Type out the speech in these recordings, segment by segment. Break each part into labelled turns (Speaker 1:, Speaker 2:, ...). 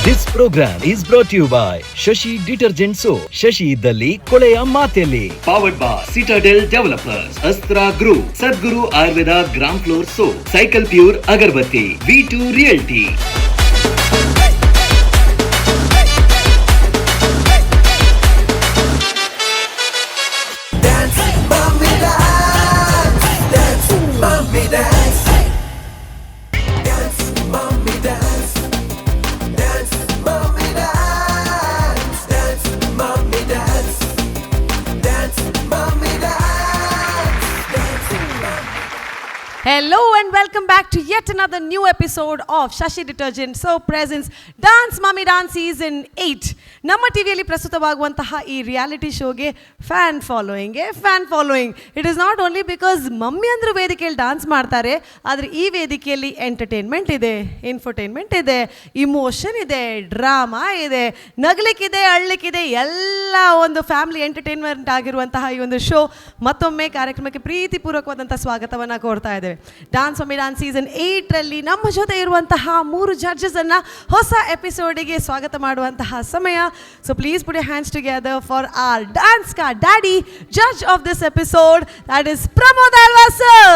Speaker 1: This program is brought you by Shashi detergent soap. Shashi ಇದ್ದಲ್ಲಿ ಕೊಳೆಯ ಮಾತೆಲ್ಲಿ. Powered by Citadel Developers, Astra Group, Sadguru Ayurveda gram flour soap, Cycle Pure agarbatti, V2 Realty.
Speaker 2: Mommy dance, dance, mommy dance, dance, mommy dance, dance, mommy dance, dance, mommy dance, dance, mommy dance, dance, mommy.
Speaker 3: Hello and welcome back to yet another new episode of Shashi Detergent Soap presents Dance Mummy Dance Season 8. ನಮ್ಮ ಟಿವಿಯಲ್ಲಿ ಪ್ರಸ್ತುತವಾಗುವಂತಹ ಈ reality ಶೋಗೆ fan ಫಾಲೋಯಿಂಗ್ಗೆ fan following. It is not only because mummy ಅಂದರು ವೇದಿಕೆಯಲ್ಲಿ dance ಮಾಡ್ತಾರೆ, ಆದರೆ ಈ ವೇದಿಕೆಯಲ್ಲಿ ಎಂಟರ್ಟೈನ್ಮೆಂಟ್ ಇದೆ, ಇನ್ಫರ್ಟೈನ್ಮೆಂಟ್ ಇದೆ, ಇಮೋಷನ್ ಇದೆ, ಡ್ರಾಮಾ ಇದೆ, ನಗಲಿಕ್ಕಿದೆ, ಅಳ್ಲಿಕ್ಕಿದೆ, ಎಲ್ಲ ಒಂದು ಫ್ಯಾಮಿಲಿ ಎಂಟರ್ಟೈನ್ಮೆಂಟ್ ಆಗಿರುವಂತಹ ಈ ಒಂದು ಶೋ. ಮತ್ತೊಮ್ಮೆ ಕಾರ್ಯಕ್ರಮಕ್ಕೆ ಪ್ರೀತಿಪೂರ್ವಕವಾದಂಥ ಸ್ವಾಗತವನ್ನು ಕೋರ್ತಾ ಇದ್ದೇವೆ. ಡಾನ್ಸ್ ಮಮ್ಮಿ ಡಾನ್ಸ್ ಸೀಸನ್ 8ರಲ್ಲಿ ನಮ್ಮ ಜೊತೆ ಇರುವಂತಹ ಮೂರು ಜಡ್ಜಸ್ ಅನ್ನು ಹೊಸ ಎಪಿಸೋಡಿಗೆ ಸ್ವಾಗತ ಮಾಡುವಂತಹ ಸಮಯ. So please put hands together for our dance ಕಾ daddy judge of this episode, that is Pramod Alva sir.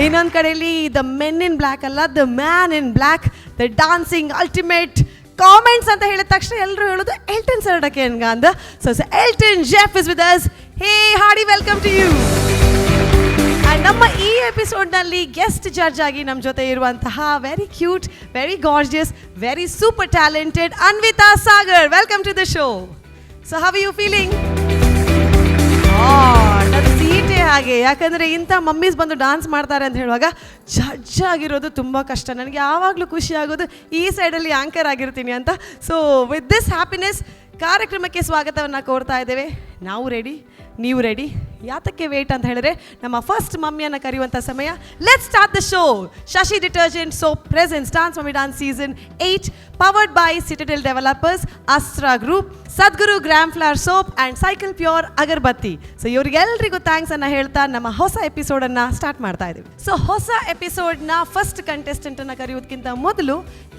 Speaker 3: ಇನ್ನೊಂದು ಕಡೆಯಲ್ಲಿ the men in black ಅಲ್ಲ, the man in black, the dancing ultimate comments ಅಂತ ಹೇಳಿದ ತಕ್ಷಣ ಎಲ್ಲರೂ ಹೇಳೋದು ಎಲ್ಟನ್ ಸರ್ ಅಂದ. So Elton Jeff is with us. Hey, hearty welcome to you. And ನಮ್ಮ ಈ ಎಪಿಸೋಡ್ನಲ್ಲಿ ಗೆಸ್ಟ್ ಜಡ್ಜ್ ಆಗಿ ನಮ್ಮ ಜೊತೆ ಇರುವಂತಹ very cute, very gorgeous, very super talented Anvita Sagar. Welcome to the show. So how you feeling? ಅದು ಸೀಟೇ ಹಾಗೆ. ಯಾಕಂದರೆ ಇಂಥ ಮಮ್ಮೀಸ್ ಬಂದು ಡಾನ್ಸ್ ಮಾಡ್ತಾರೆ ಅಂತ ಹೇಳುವಾಗ ಜಡ್ಜ್ ಆಗಿರೋದು ತುಂಬ ಕಷ್ಟ. ನನಗೆ ಯಾವಾಗಲೂ ಖುಷಿ ಆಗೋದು ಈ ಸೈಡಲ್ಲಿ ಆ್ಯಂಕರ್ ಆಗಿರ್ತೀನಿ ಅಂತ. ಸೊ ವಿತ್ this happiness ಕಾರ್ಯಕ್ರಮಕ್ಕೆ ಸ್ವಾಗತವನ್ನು ಕೋರ್ತಾ ಇದ್ದೇವೆ. ನಾವು ರೆಡಿ, ನೀವು ರೆಡಿ. ಯಾತಕ್ಕೆ ವೇಟ್ ಅಂತ ಹೇಳಿದ್ರೆ ನಮ್ಮ ಫಸ್ಟ್ ಮಮ್ಮಿಯನ್ನು ಕರೆಯುವಂಥ ಸಮಯ. Let's start the show. Shashi Detergent Soap presents Dance Mummy Dance Season 8, powered by Citadel Developers, Astra Group, Sadguru gram flour soap and Cycle Pure agarbatti. So ಇವರಿಗೆಲ್ರಿಗೂ thanks ಅನ್ನ ಹೇಳ್ತಾ ನಮ್ಮ ಹೊಸ ಎಪಿಸೋಡನ್ನು start ಮಾಡ್ತಾ ಇದ್ದೀವಿ. ಸೊ ಹೊಸ ಎಪಿಸೋಡ್ನ ಫಸ್ಟ್ ಕಂಟೆಸ್ಟೆಂಟನ್ನು ಕರೆಯೋದಕ್ಕಿಂತ ಮೊದಲು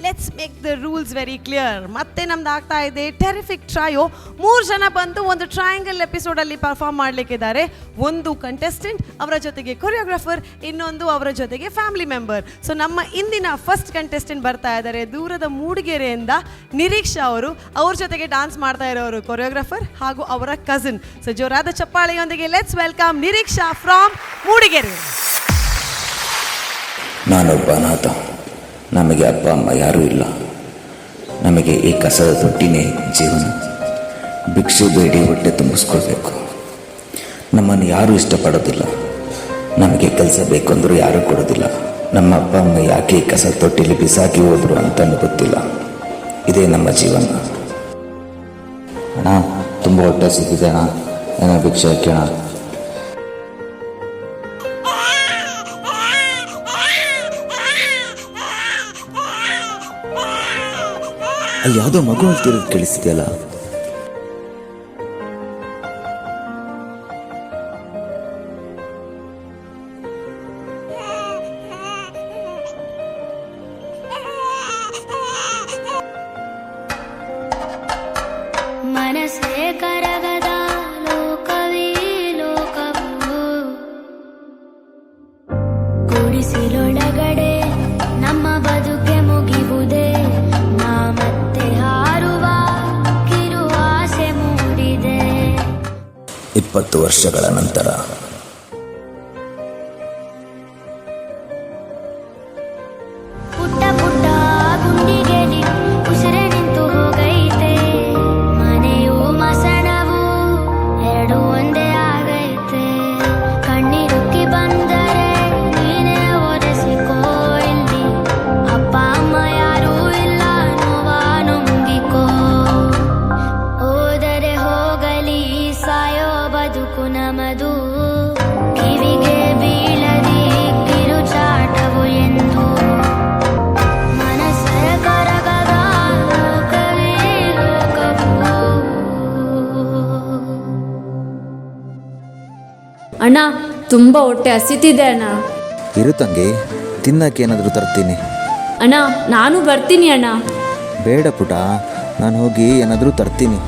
Speaker 3: let's make the rules very clear. ಮತ್ತೆ ನಮ್ದು ಆಗ್ತಾ ಇದೆ ಟೆರಿಫಿಕ್ ಟ್ರಯೋ. ಮೂರು ಜನ ಬಂದು ಒಂದು ಟ್ರಯಾಂಗಲ್ ಎಪಿಸೋಡಲ್ಲಿ ಪರ್ಫಾರ್ಮ್ ಮಾಡಲಿಕ್ಕಿದ್ದಾರೆ. ಒಂದು ಕಂಟೆಸ್ಟೆಂಟ್, ಅವರ ಜೊತೆಗೆ ಕೊರಿಯೋಗ್ರಾಫರ್, ಇನ್ನೊಂದು ಅವರ ಜೊತೆಗೆ ಫ್ಯಾಮಿಲಿ ಮೆಂಬರ್. ಸೊ ನಮ್ಮ ಇಂದಿನ ಫಸ್ಟ್ ಕಂಟೆಸ್ಟೆಂಟ್ ಬರ್ತಾ ಇದ್ದಾರೆ ದೂರದ ಮೂಡಿಗೆರೆಯಿಂದ ನಿರೀಕ್ಷಾ ಅವರು. ಅವ್ರ ಜೊತೆಗೆ ಡಾನ್ಸ್ ಮಾಡ್ತಾ ಇರೋರು ಕೊರಿಯೋಗ್ರಾಫರ್ ಹಾಗೂ ಅವರ ಕಸಿನ್. ಸೊ ಜೋರಾದ ಚಪ್ಪಾಳೆಯೊಂದಿಗೆ let's welcome Nireeksha from Mudigere.
Speaker 4: ನಾನೊಬ್ಬ ಅನಾಥ. ನಮಗೆ ಅಪ್ಪ ಅಮ್ಮ ಯಾರೂ ಇಲ್ಲ. ನಮಗೆ ಈ ಕಸದ ತೊಟ್ಟಿನೇ ಜೀವನ. ಭಿಕ್ಷೆ ಬೇಡಿ ಹೊಟ್ಟೆ ತುಂಬಿಸ್ಕೊಳ್ಬೇಕು. ನಮ್ಮನ್ನು ಯಾರೂ ಇಷ್ಟಪಡೋದಿಲ್ಲ. ನಮಗೆ ಕೆಲಸ ಬೇಕು ಅಂದರೂ ಯಾರೂ ಕೊಡೋದಿಲ್ಲ. ನಮ್ಮ ಅಪ್ಪ ಅಮ್ಮ ಯಾಕೆ ಈ ಕಸದ ತೊಟ್ಟಿಲಿ ಬಿಸಾಕಿ ಹೋದ್ರು ಅಂತಲೂ ಗೊತ್ತಿಲ್ಲ. ಇದೇ ನಮ್ಮ ಜೀವನ. ಅಣ್ಣ, ತುಂಬ ಹೊಟ್ಟೆ ಹಸಿತಿದೆ ಅಣ್ಣ. ಏನೋ ಭಿಕ್ಷೆ ಹಾಕಿ ಅಣ್ಣ. ಅಲ್ಲಿ ಯಾವುದೋ ಮಗು ಅಳ್ತಿರೋದು ಕೇಳಿಸ್ತಿದೆಯಲ್ಲ?
Speaker 5: ಮನಸ್ಸೇ ಕರಗದ ಲೋಕವೇ ಲೋಕವು. ಗುಡಿಸಿಲೊಳಗಡೆ ನಮ್ಮ ಬದುಕೆ ಮುಗಿವುದೇ? ನಾ ಮತ್ತೆ ಹಾರುವ ಕಿರುವಾಸೆ ಮೂಡಿದೆ.
Speaker 4: 20 ವರ್ಷಗಳ ನಂತರ.
Speaker 5: ಪುಟ್ಟ ಪುಟ್ಟ ಗುಂಡಿಗೆಲಿ ಉಸಿರೆ ನಿಂತು ಹೋಗೈತೆ. ಮನೆಯು ಮಸಣವು ಎರಡು ಒಂದೇ ಆಗೈತೆ. ಕಣ್ಣೀರುಕ್ಕಿ ಬಂದರೆ ನೀನೇ ಒರೆಸಿಕೋ. ಇಲ್ಲಿ ಅಪ್ಪ ಅಮ್ಮ ಯಾರೂ ಇಲ್ಲ, ನೋವಾ ನುಂಗಿಕೋ. ಹೋದರೆ ಹೋಗಲಿ, ಸಾಯೋ ಬದುಕು ನಮದು. ಕಿವಿಗೆ ಬೀಳದಿ ಕಿರುಚಾಟವು ಎಂದು. ಮನಸ್ಸೇ ಕರಗದ ಲೋಕವೇ ಲೋಕವು.
Speaker 6: ಅಣ್ಣ, ತುಂಬ ಹೊಟ್ಟೆ ಹಸಿತಿದೆ ಅಣ್ಣ.
Speaker 4: ಇರು ತಂಗಿ, ತಿನ್ನಕ್ಕೆ ಏನಾದರೂ ತರ್ತೀನಿ.
Speaker 6: ಅಣ್ಣ, ನಾನು ಬರ್ತೀನಿ ಅಣ್ಣ.
Speaker 4: ಬೇಡ ಪುಟ, ನಾನು ಹೋಗಿ ಏನಾದರೂ ತರ್ತೀನಿ.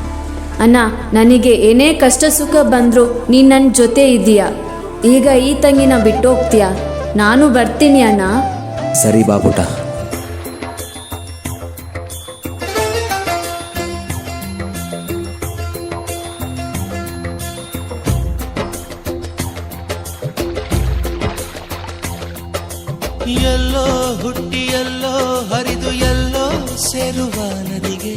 Speaker 6: ಅಣ್ಣ, ನನಗೆ ಏನೇ ಕಷ್ಟ ಸುಖ ಬಂದರೂ ನೀನು ನನ್ನ ಜೊತೆ ಇದೀಯ. ಈಗ ಈ ತಂಗಿನ ಬಿಟ್ಟು ಹೋಗ್ತೀಯ? ನಾನು ಬರ್ತೀನಿ ಅಣ್ಣ.
Speaker 4: ಸರಿ ಬಾ ಪುಟ.
Speaker 2: ಎಲ್ಲೋ ಹುಟ್ಟಿ ಎಲ್ಲೋ ಹರಿದು ಎಲ್ಲೋ ಸೇರುವ ನದಿಗೆ.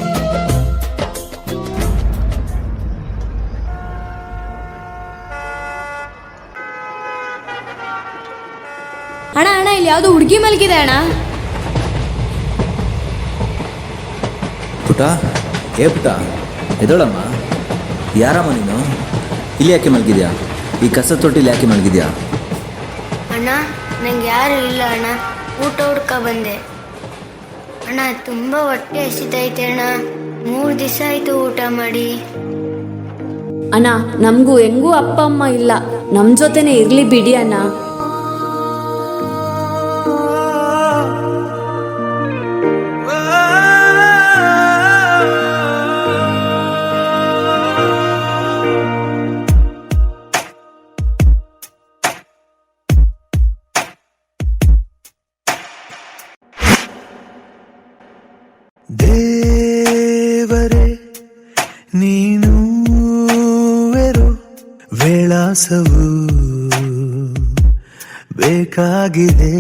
Speaker 6: ಅಣ್ಣ, ಅಣ್ಣ, ಇಲ್ಲಿ ಯಾವುದೋ ಹುಡುಗಿ ಮಲಗಿದೆ ಅಣ್ಣ.
Speaker 4: ಪುಟ, ಏ ಪುಟ, ಎದೋಳಮ್ಮ. ಯಾರಮ್ಮ ನೀನು? ಇಲ್ಲಿ ಯಾಕೆ ಮಲಗಿದ್ಯಾ? ಈ ಕಸ ತೊಟ್ಟಿಲಿ ಯಾಕೆ ಮಲಗಿದ್ಯಾ?
Speaker 7: ಅಣ್ಣ, ನಂಗೆ ಯಾರು ಇಲ್ಲ ಅಣ್ಣ. ಊಟ ಹುಡ್ಕ ಬಂದೆ ಅಣ್ಣ. ತುಂಬ ಹೊಟ್ಟೆ ಹಸಿತೈತೆ ಅಣ್ಣ. 3 ದಿವಸ ಆಯ್ತು ಊಟ ಮಾಡಿ.
Speaker 6: ಅಣ್ಣ, ನಮಗೂ ಹೆಂಗೂ ಅಪ್ಪ ಅಮ್ಮ ಇಲ್ಲ, ನಮ್ಮ ಜೊತೆನೇ ಇರಲಿ ಬಿಡಿ ಅಣ್ಣ.
Speaker 2: ದೇವರೇ ನೀನು ವೆರೋ ವಿಳಾಸವು ಬೇಕಾಗಿದೆ.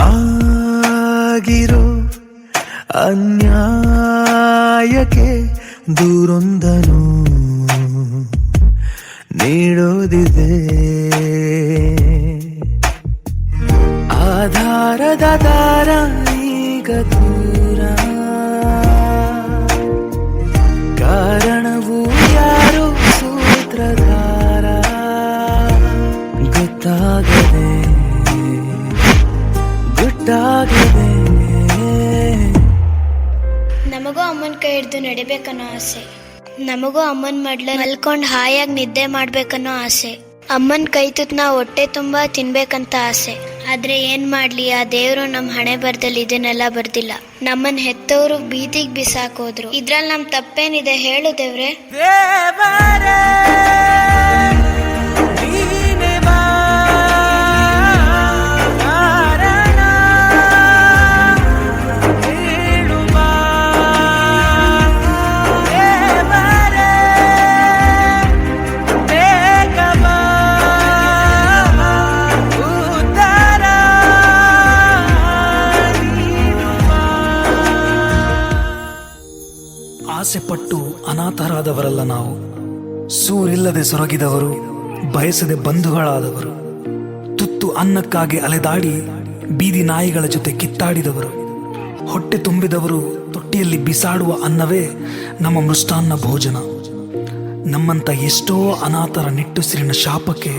Speaker 2: ಆಗಿರೋ ಅನ್ಯಾಯಕ್ಕೆ ದೂರೊಂದನು ನೀಡೋದಿದೆ. ಆಧಾರದ ದಾರ ಈಗ ದೂರ, ಕಾರಣವೂ ಯಾರು ಸೂತ್ರಧಾರ ಗೊತ್ತಾಗದೆ ಗುಟ್ಟಾಗದೆ.
Speaker 7: ನಮಗೂ ಅಮ್ಮನ ಕೈ ಹಿಡಿದು ನಡಿಬೇಕನ್ನೋ ಆಸೆ. ನಮಗೂ ಅಮ್ಮನ ಮಡ್ಲ ಮಲ್ಕೊಂಡು ಹಾಯಾಗಿ ನಿದ್ದೆ ಮಾಡ್ಬೇಕನ್ನೋ ಆಸೆ. ಅಮ್ಮನ ಕೈ ತುತ್ತು ಹೊಟ್ಟೆ ತುಂಬ ತಿನ್ಬೇಕಂತ ಆಸೆ. ಆದ್ರೆ ಏನ್ ಮಾಡ್ಲಿ, ಆ ದೇವ್ರು ನಮ್ಮ ಹಣೆ ಬರ್ದಲ್ಲಿ ಇದನ್ನೆಲ್ಲ ಬರ್ದಿಲ್ಲ. ನಮ್ಮನ್ ಹೆತ್ತವರು ಬೀದಿಗೆ ಬಿಸಾಕೋದ್ರು. ಇದ್ರಲ್ಲಿ ನಮ್ ತಪ್ಪೇನಿದೆ ಹೇಳು ದೇವ್ರೆ?
Speaker 2: ದೇವರೇ ನೀನೇ ಬಾ ಕಾರಣ ಹೇಳು ಬಾ. ದೇವರೇ ಬೇಗ ಬಾ, ಉತ್ತರ ನೀಡು ಬಾ.
Speaker 8: ಆಸೆಪಟ್ಟು ಅನಾಥರಾದವರಲ್ಲ ನಾವು. ಸೂರಿಲ್ಲದೆ ಸೊರಗಿದವರು, ಬಯಸದೆ ಬಂಧುಗಳಾದವರು, ತುತ್ತು ಅನ್ನಕ್ಕಾಗಿ ಅಲೆದಾಡಿ ಬೀದಿ ನಾಯಿಗಳ ಜೊತೆ ಕಿತ್ತಾಡಿದವರು, ಹೊಟ್ಟೆ ತುಂಬಿದವರು ತೊಟ್ಟಿಯಲ್ಲಿ ಬಿಸಾಡುವ ಅನ್ನವೇ ನಮ್ಮ ಮೃಷ್ಟಾನ್ನ ಭೋಜನ. ನಮ್ಮಂಥ ಎಷ್ಟೋ ಅನಾಥರ ನಿಟ್ಟುಸಿರಿನ ಶಾಪಕ್ಕೆ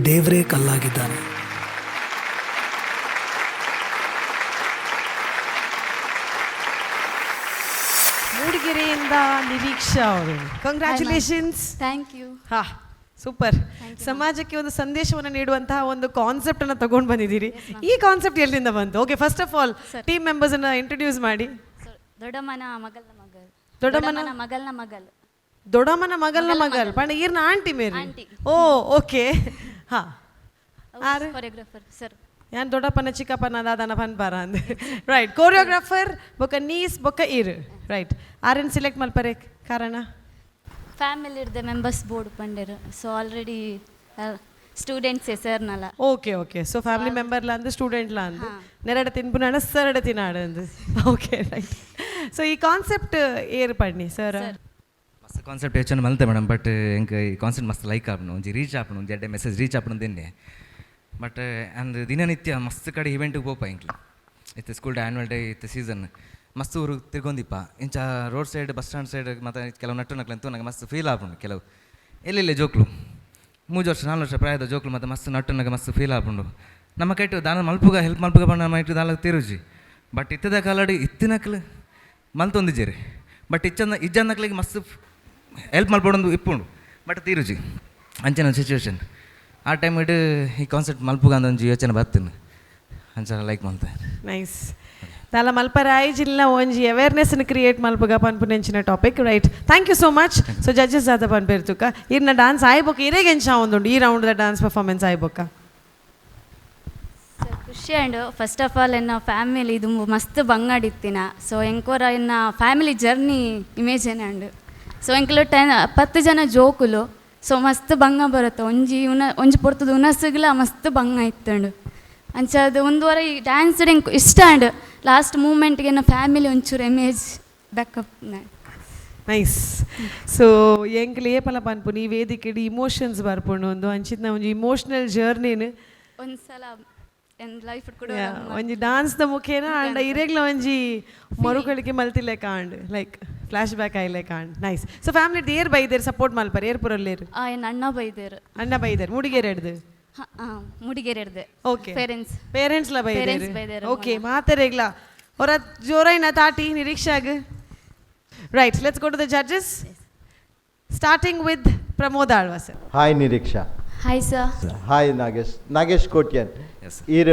Speaker 8: ದೇವರೇ ಕಲ್ಲಾಗಿದ್ದಾನೆ.
Speaker 3: ಮೂಡಿಗೆರೆಯಿಂದ ನಿರೀಕ್ಷಾ ಅವರು, congratulations.
Speaker 6: Thank you.
Speaker 3: ಹಾ, ಸೂಪರ್. ಸಮಾಜಕ್ಕೆ ಒಂದು ಸಂದೇಶವನ್ನು ನೀಡುವಂತಹ ಒಂದು ಕಾನ್ಸೆಪ್ಟ್ ಅನ್ನು ತಗೊಂಡು ಬಂದಿದ್ದೀರಿ. ಈ ಕಾನ್ಸೆಪ್ಟ್ ಎಲ್ಲಿಂದ ಬಂತು? Okay, first of all team members ಅನ್ನ ಇಂಟ್ರೊಡ್ಯೂಸ್ ಮಾಡಿ.
Speaker 9: ದೊಡ್ಡಮ್ಮನ ಮಗಲ್ನ ಮಗಲ್.
Speaker 3: ದೊಡ್ಡಮ್ಮನ?
Speaker 9: ಮಗಲ್ನ ಮಗಲ್.
Speaker 3: ದೊಡ್ಡಮ್ಮನ ಮಗಲ್ನ ಮಗಲ್ ಪಂಡ ಈರ್ನ ಆಂಟಿ ಮೇರಿ.
Speaker 9: ಆಂಟಿ.
Speaker 3: ಓ, ಓಕೆ. ಹಾ, ಆರು
Speaker 9: ಕೊರಿಯೋಗ್ರಾಫರ್ ಸರ್.
Speaker 3: ಯಾನ್ ದೊಡ್ಡಪ್ಪನ ಚಿಕ್ಕಪ್ಪನ ದಾದನ ಪನ್ಪಾರ ಅಂದ್. ರೈಟ್, ಕೋರಿಯೋಗ್ರಾಫರ್ ಬೊಕ್ಕ ನೀಸ್ ಬೊಕ್ಕ ಈರು. ರೈಟ್, ಆರೆನ್ ಸೆಲೆಕ್ಟ್ ಮಲ್ಪರೆ ಕಾರಣ?
Speaker 9: ಫ್ಯಾಮಿಲಿ ಇರ್ದ ಮೆಂಬರ್ಸ್ ಬೋರ್ಡ್ ಪಂಡೇರು. So already students ಸರ್ನಲ್ಲ.
Speaker 3: Okay okay, so family member ಲ ಅಂದ್, ಸ್ಟೂಡೆಂಟ್ ಲ ಅಂದ್, ನೆರಡ ತಿನ್ಪುನಾಡ ಸರಡ ತಿನ್ನಾಡ ಅಂದ್. Okay, right. So ಈ ಕಾನ್ಸೆಪ್ಟ್ ಏರ್ ಪಡ್ನಿ ಸರ್?
Speaker 10: ಮಸ್ತ್ ಕಾನ್ಸೆಪ್ಟ್ ಯೋಚನೆ ಮಲ್ತೆ ಮೇಡಮ್, ಬಟ್ ಎಂಕ್ ಈ ಕಾನ್ಸೆಪ್ಟ್ ಮಸ್ತ್ ಲೈಕ್ ಆಪುಂಡು. ಒಂಜಿ ರೀಚ್ ಆಪುಂಡು, ಒಂಜಿ ಎಡ್ಡೆ ಮೆಸೇಜ್ ರೀಚ್ ಆಪುಂಡು ದಿನ್ನೆ. ಬಟ್ ಅಂದ್ ದಿನನಿತ್ಯ ಮಸ್ತ್ ಕಡೆ ಇವೆಂಟಿಗೆ ಪೋಪ ಎಂಕ್ಲು. ಇತ್ತೆ school annual day ಇತ್ತೆ ಸೀಸನ್, ಮಸ್ತ್ ಊರು ತಿರ್ಗೊಂದಿಪ್ಪ. ಇಂಚ road side, bus stand side ಮತ್ತು ಕೆಲವು ನಟ್ಟು ನಕ್ಲು ನಂಗೆ ಮಸ್ತ್ ಫೀಲ್ ಆಪುಂಡು. ಕೆಲವು ಎಲ್ಲೆಲ್ಲ ಜೋಕ್ಲು, 3 ವರ್ಷ 4 ವರ್ಷ ಪ್ರಾಯದ ಜೋಕ್ಲು ಮತ್ತು ಮಸ್ತ್ ನಟ್ಟು ನಂಗೆ ಮಸ್ತ್ ಫೀಲ್ ಆಪುಂಡು. ನಮ್ಮ ಕೈಟು ದಾನ ಮಲ್ಪುಗ ಹೆಲ್ಪ್ ಮಲ್ಪುಗ ಪಂಡ ನಮ್ಮ ಇಟ್ಟು ದಾಲ ತಿರುಜಿ. But ಇತ್ತದ Kalady ಇತ್ತಿನಕ್ಲು ಮಲ್ತೊಂದಿಜ್ಜೆರ್. ಬಟ್ ಇಚ್ಚಂದ ಇಜ್ಜಂದಕ್ಲಿಗೆ ಮಸ್ತ್ ಹೆಲ್ಪ್ ಮಲ್ಪೊಡೊಂದು ಇಪ್ಪುಂಡು, ಬಟ್ ತೀರುಜಿ. ಅಂಚಿನ ಸಿಚುವೇಶನ್ ಆ ಟೈಮ್ ಇಡು ಈ ಕಾನ್ಸೆಪ್ಟ್ ಮಲ್ಪುಗ ಅಂದ ಒಂಜಿ ಯೋಚನೆ ಬರ್ತೀನಿ. ಅಂಚ ಲೈಕ್ ಮಂತೆ.
Speaker 3: ನೈಸ್. ದಾಲ ಮಲ್ಪರಾಯಿ ಜಿಲ್ಲಾ ಒಂಜಿ ಅವೇರ್ನೆಸ್ ಕ್ರಿಯೇಟ್ ಮಲ್ಪುಗ ಪನ್ಪುನೆಂಚಿನ topic, right? Thank you so much. So judges ದಾದ ಪನ್ಪೇರ್ತುಕ ಇರ್ನ ಡಾನ್ಸ್ ಆಯ್ಬೊಕ್ಕ, ಇರೆಗ್ ಎಂಚ ಒಂದುಂಡು ಈ round the dance performance ಆಯ್ಬೊಕ್ಕ?
Speaker 9: So ಖುಷಿ and first of all ಎನ್ನ ಫ್ಯಾಮಿಲಿ ಇದು ಮಸ್ತ್ ಬಂಗಾಡಿತ್ತಿನ. ಸೊ ಎಂಕೋರ ಎನ್ನ family journey image and so ಎಂಕಲು 10 10 ಜನ ಜೋಕುಲು. ಸೊ ಮಸ್ತ್ ಬಂಗ ಬರುತ್ತೆ ಒಂಜಿ ಉನ ಒಂಜಿ ಪೊರ್ತುದು ಉನಸುಗ್ಲ ಮಸ್ತ್ ಬಂಗ ಇತ್ತಂಡು. ಅಂಚ ಅದು ಒಂದುವರೆ ಈ ಡ್ಯಾನ್ಸ್ ಎಂಕ್ ಇಷ್ಟ ಅಂಡ್ ಲಾಸ್ಟ್ ಮೂಮೆಂಟ್ಗೆ ಎನ್ನ ಫ್ಯಾಮಿಲಿ ಒಂಚೂರು image backup.
Speaker 3: Nice. So ಎಂಕ್ಲು ಏಪಲ ಪನ್ಪುನಿ, ಈ ವೇದಿಕೆಡ್ ಇಮೋಷನ್ಸ್ ಬರ್ಪುಂಡು ಒಂದು ಅಂಚಿತ್ನ ಒಂಜಿ ಇಮೋಷನಲ್ ಜರ್ನಿನ್
Speaker 9: ಒಂದ್ಸಲ ಎನ್ ಲೈಫ್ ಕೂಡ
Speaker 3: ಒಂಜಿ ಡಾನ್ಸ್ ದ ಮುಖೇನ ಅಂಡ ಇರೆಗ್ಲ ಒಂಜಿ ಮರುಕಳಿಕೆ ಮಲ್ತಿಲೆ ಕಾಂಡ್, like flash back ಆಯ್ಲೆ ಕಾಂಡ್. Nice. So family ಏರ್ ಬೈದೇರ್ ಸಪೋರ್ಟ್ ಮಲ್ಪರ್, ಏರ್ ಪುರಲ್ಲೇರು?
Speaker 9: ಎನ್ನ ಅಣ್ಣ ಬೈದೇರು.
Speaker 3: ಅಣ್ಣ ಬೈದೇರ್, ಮುಡಿಗೇರ್ ಹಿಡ್ದು?
Speaker 9: ಹಾಂ, ಮುಡಿಗೇರಿ ಹಿಡ್ದೆ.
Speaker 3: Okay.
Speaker 9: Parents.
Speaker 3: Parents ಲ ಬೈದೇರು?
Speaker 9: ಪೇರೆಂಟ್ಸ್ ಬೈದೇರು.
Speaker 3: ಓಕೆ, ಮಾತೆರೆಗ್ಲ ಹೊರ ಜೋರೈನ ತಾಟಿ ನಿರೀಕ್ಷಾಗ್. Right, let's go to the judges, starting with Pramod Alva sir.
Speaker 11: Hi Niriksha.
Speaker 9: Hi sir.
Speaker 11: Hi Nagesh, Nagesh Kotian.
Speaker 10: Yes.
Speaker 11: ಈರ್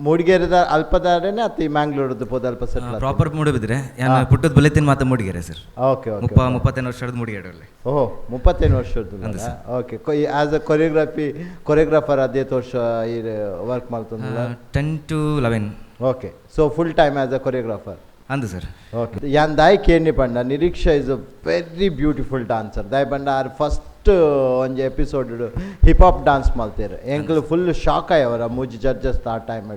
Speaker 11: ಮೂಡಿಗೆರೆದ ಅಲ್ಪದಾರೇನೆ ಅತ್ತ ಈ ಮ್ಯಾಂಗ್ಳೂರ್ದು ಪೋದ ಅಲ್ಪ ಸೆಟ್ಲ್?
Speaker 10: ಪ್ರಾಪರ್ ಮೂಡುಬಿದ್ರೆ, ಯಾನ್ ಪುಟ್ಟದ ಬುಲೆತಿನ ಮಾತ ಮೂಡಿಗೆರೆ ಸರ್.
Speaker 11: ಓಕೆ.
Speaker 10: 35 ವರ್ಷದ ಮೂಡಿಗೆರೆ ಅಲ್ಲಿ.
Speaker 11: ಓಹ್, 35 ವರ್ಷದ್ದು.
Speaker 10: ಅಂದು sir.
Speaker 11: Okay, as a choreography choreographer ಅದೇತ್ ವರ್ಷ ಈರ್ work ಮಾಡ್ತಂದಿಲ್ಲ?
Speaker 10: 10 to 11.
Speaker 11: Okay, so full time as a choreographer?
Speaker 10: ಅಂದು ಸರ್.
Speaker 11: ಓಕೆ, ಯಾನ್ ದಾಯ್ ಕೇಣಿ ಪಂಡ, Niriksha is a very beautiful dancer. ದಾಯ್ ಪಂಡ ಆರ್ ಫಸ್ಟ್ ಒಂಜಿ episode hip hop dance ಮಲ್ತೇರು. ಎಂಕ್ಲು full shock ಆಯವರ ಮೂಜಿ ಜಡ್ಜಸ್ ಆ time.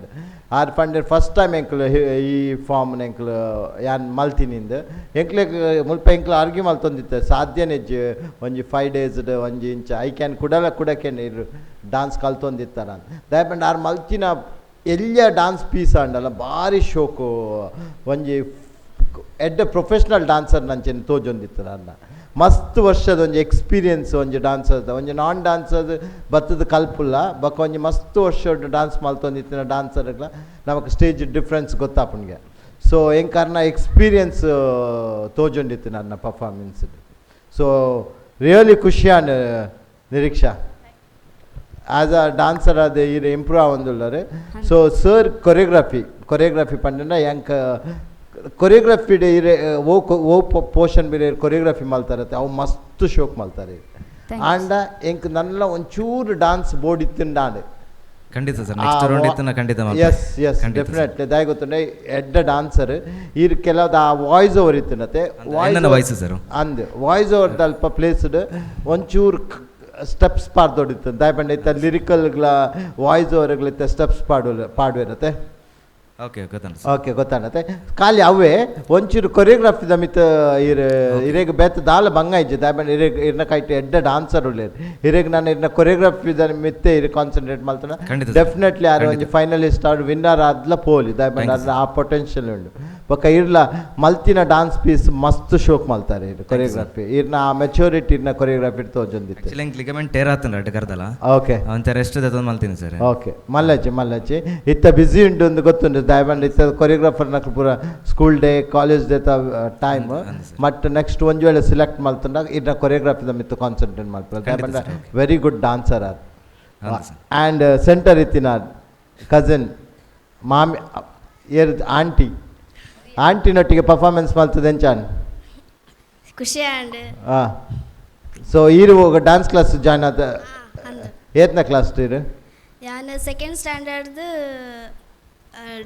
Speaker 11: ಆರ್ ಪಂಡೆರ್ ಫಸ್ಟ್ ಟೈಮ್ ಎಂಕ್ಲು ಈ ಫಾರ್ಮ್ ಎಂಕ್ಲು ಯಾನ್ ಮಲ್ತಿನಿಂದ್. ಎಂಕ್ಲೆಗ್ ಮುಲ್ಪ ಎಂಕ್ಲು ಆರ್ಗ್ಯೂ ಮಲ್ತೊಂದಿತ್ತೆ, ಸಾಧ್ಯನೇ ಇಜ್ಜಿ, ಒಂಜಿ 5 ಡೇಸ್ ಒಂಜಿ ಇಂಚ I can ಕುಡಲ ಕುಡಕೆನ್ ಇರು ಡಾನ್ಸ್ ಕಲ್ತೊಂದಿತ್ತಾರ. ದಾಯ್ ಪಂಡ ಆರ್ ಮಲ್ತಿನ ಎಲ್ಯ ಡಾನ್ಸ್ ಪೀಸ್ ಆಂಡಲ ಭಾರಿ ಶೋಕು, ಒಂಜಿ ಎಡ್ಡೆ ಪ್ರೊಫೆಷ್ನಲ್ ಡಾನ್ಸರ್ ನಂಚೆನೆ ತೋಜೊಂದಿತ್ತು. ಅನ್ನ ಮಸ್ತ್ ವರ್ಷದ ಒಂಜಿ ಎಕ್ಸ್ಪೀರಿಯನ್ಸ್ ಒಂಜಿ ಡಾನ್ಸರ್. ಒಂಜಿ ನಾನ್ ಡಾನ್ಸರ್ ಬತ್ತದ ಕಲ್ಪುಲ್ಲ, ಬೊಕ್ಕ ಒಂಜಿ ಮಸ್ತ್ ವರ್ಷ ಡಾನ್ಸ್ ಮಲ್ತೊಂದಿತ್ತಿನ ಡಾನ್ಸರ್ಗಳ ನಮಕ್ ಸ್ಟೇಜ್ ಡಿಫ್ರೆನ್ಸ್ ಗೊತ್ತಾಪುಂಡ್ಗೆ. ಸೊ ಎಂಕರ್ನ ಎಕ್ಸ್ಪೀರಿಯನ್ಸ್ ತೋಜೊಂದಿತ್ತು ನನ್ನ performance. So really ಖುಷಿ ಆಂಡ್ ನಿರೀಕ್ಷಾ, as a dancer ಅದು ಈರ್ ಇಂಪ್ರೂವ್ ಆವೊಂದುಲ್ಲರು. So sir choreography, choreography ಪಂಡಂಡ ಎಂಕ್ ಕೊರಿಯೋಗ್ರಫಿ ಇರೆ ಓ ಓ ಪೋರ್ಷನ್ ಬೇರೆ ಕೊರಿಯೋಗ್ರಫಿ ಮಲ್ತಾರತ್ತೆ, ಅವು ಮಸ್ತ್ ಶೋಕ್ ಮಲ್ತಾರೆ.
Speaker 9: Thank you.
Speaker 11: ಆಂಡ ಎಂಕ್ ನನ್ನ ಒಂಚೂರು ಡಾನ್ಸ್ ಬೋರ್ಡ್ ಇತ್ತಿಂಡಾಂಡ್.
Speaker 10: ಖಂಡಿತ sir, next round ಇತ್ತು ನಾ ಖಂಡಿತ ಮಲ್ಪೆ.
Speaker 11: ಎಸ್ ಎಸ್
Speaker 10: ಖಂಡಿತ sir.
Speaker 11: Definitely. ದಾಯ ಗೊತ್ತುಂಡೆ, ಎಡ್ಡ ಡಾನ್ಸರ್ ಈರ್ ಕೆಲವ್ದು ಆ ವಾಯ್ಸ್ ಓವರ್ ಇತ್ತಿನತೆ.
Speaker 10: ಎನ್ನನ voice sir.
Speaker 11: ಅಂದ್ ವಾಯ್ಸ್ ಓವರ್ ಅಲ್ಪ ಪ್ಲೇಸ್ಡ್ ಒಂಚೂರು ಸ್ಟೆಪ್ಸ್ ಪಾಡ್ದೊಡಿತ್ತು. ದಾಯ ಪಂಡ ಇತ್ತ ಲಿರಿಕಲ್ಗಳ ವಾಯ್ಸ್ ಓವರ್ಗಳ ಇತ್ತ ಸ್ಟೆಪ್ಸ್ ಪಾಡು ಪಾಡುವಿರತ್ತೆ.
Speaker 10: ಓಕೆ, ಗೊತ್ತಂಡ.
Speaker 11: ಓಕೆ, ಗೊತ್ತಾಗತ್ತೆ. ಖಾಲಿ ಅವೇ ಒಂಚೂರು ಕೊರಿಯೋಗ್ರಫಿ ದಮಿತ ಇರ್ ಇರೇಗ್ ಬೇತ ದಾಲ ಬಂಗ ಇಜ್ಜೆ. ದಾಯ ಪಂಡ ಇರೇಗ್ ಇರ್ನ ಕೈಟ್ ಎಡ್ಡ ಡಾನ್ಸರ್ ಉಳ್ಳೇರು. ಇರೇಗ್ ನಾನು ಇರ್ನ ಕೊರಿಯೋಗ್ರಫಿ the ಮಿತ್ತೆ ಇರ್ ಕಾನ್ಸಂಟ್ರೇಟ್ ಮಲ್ತನ.
Speaker 10: ಖಂಡಿತ sir.
Speaker 11: Definitely ಆರ್ ಒಂಜಿ ಫೈನಲಿಸ್ಟ್ ಆರ್ ವಿನ್ನರ್ ಆದ್ಲ ಪೋಲಿ. ದಾಯ ಪಂಡ
Speaker 10: Thank you,
Speaker 11: ಆ ಪೊಟೆನ್ಷಿಯಲ್ ಉಂಡು. ಬೊಕ್ಕ ಇರ್ಲ ಮಲ್ತಿನ ಡಾನ್ಸ್ ಪೀಸ್ ಮಸ್ತ್ ಶೋಕ್ ಮಲ್ತಾರೆ ಇರ್ ಕೊರಿಯೋಗ್ರಫಿ. ಇರ್ನ ಆ ಮೆಚೂರಿಟಿ ಇರ್ನ ಕೊರಿಯೋಗ್ರಫಿ ತೋಜೊಂದಿತ್ತು.
Speaker 10: ಆಕ್ಚುಲಿ ಎಂಕ್ ಲಿಗಮೆಂಟ್ ಟೇರ್ ಆತಂಡ ಅಡ್ಡ ಕರ್ದಲ್ಲ. ಅಂತ ರೆಸ್ಟ್ ದತ್ತೊಂದು ಮಲ್ತೀನಿ ಸರ್.
Speaker 11: ಓಕೆ, ಮಲ್ಲಜ್ಜಿ ಮಲ್ಲಜ್ಜಿ, ಇತ್ತ ಬ್ಯುಸಿ ಉಂಟು ಒಂದು ಗೊತ್ತುಂಟು. ದಯಮಾಡಿ ಇತ್ತ ಕೊರಿಯೋಗ್ರಾಫರ್ ನಕ್ಲು ಪೂರ school day college day time. But next ಒಂಜಿ ವೇಳೆ ಸೆಲೆಕ್ಟ್ ಮಲ್ತುಂಡ ಇನ್ನ ಕೊರಿಯೋಗ್ರಫಿ ಮಿತ್ತು ಕಾನ್ಸಂಟ್ರೇಟ್ ಮಲ್ಪುನ.
Speaker 10: ಖಂಡಿತ sir, okay.
Speaker 11: Very good dancer R.
Speaker 10: ಹೌದು sir.
Speaker 11: And centre ಇತ್ತಿನ ಕಸಿನ್ ಮಾಮಿ ಏರ್ ಆಂಟಿ, ಆಂಟಿನೊಟ್ಟಿಗೆ ಪರ್ಫಾರ್ಮೆನ್ಸ್ ಮಲ್ತದೆ ಎಂಚಾನ್?
Speaker 7: ಖುಷಿ ಆಂಡ್.
Speaker 11: ಹಾಂ, ಸೊ ಈರು dance class join ಆದ? ಏತ್ನ ಕ್ಲಾಸ್ ಇರು?
Speaker 7: ಯಾನ್ ಸೆಕೆಂಡ್ ಸ್ಟ್ಯಾಂಡರ್ಡ್ದು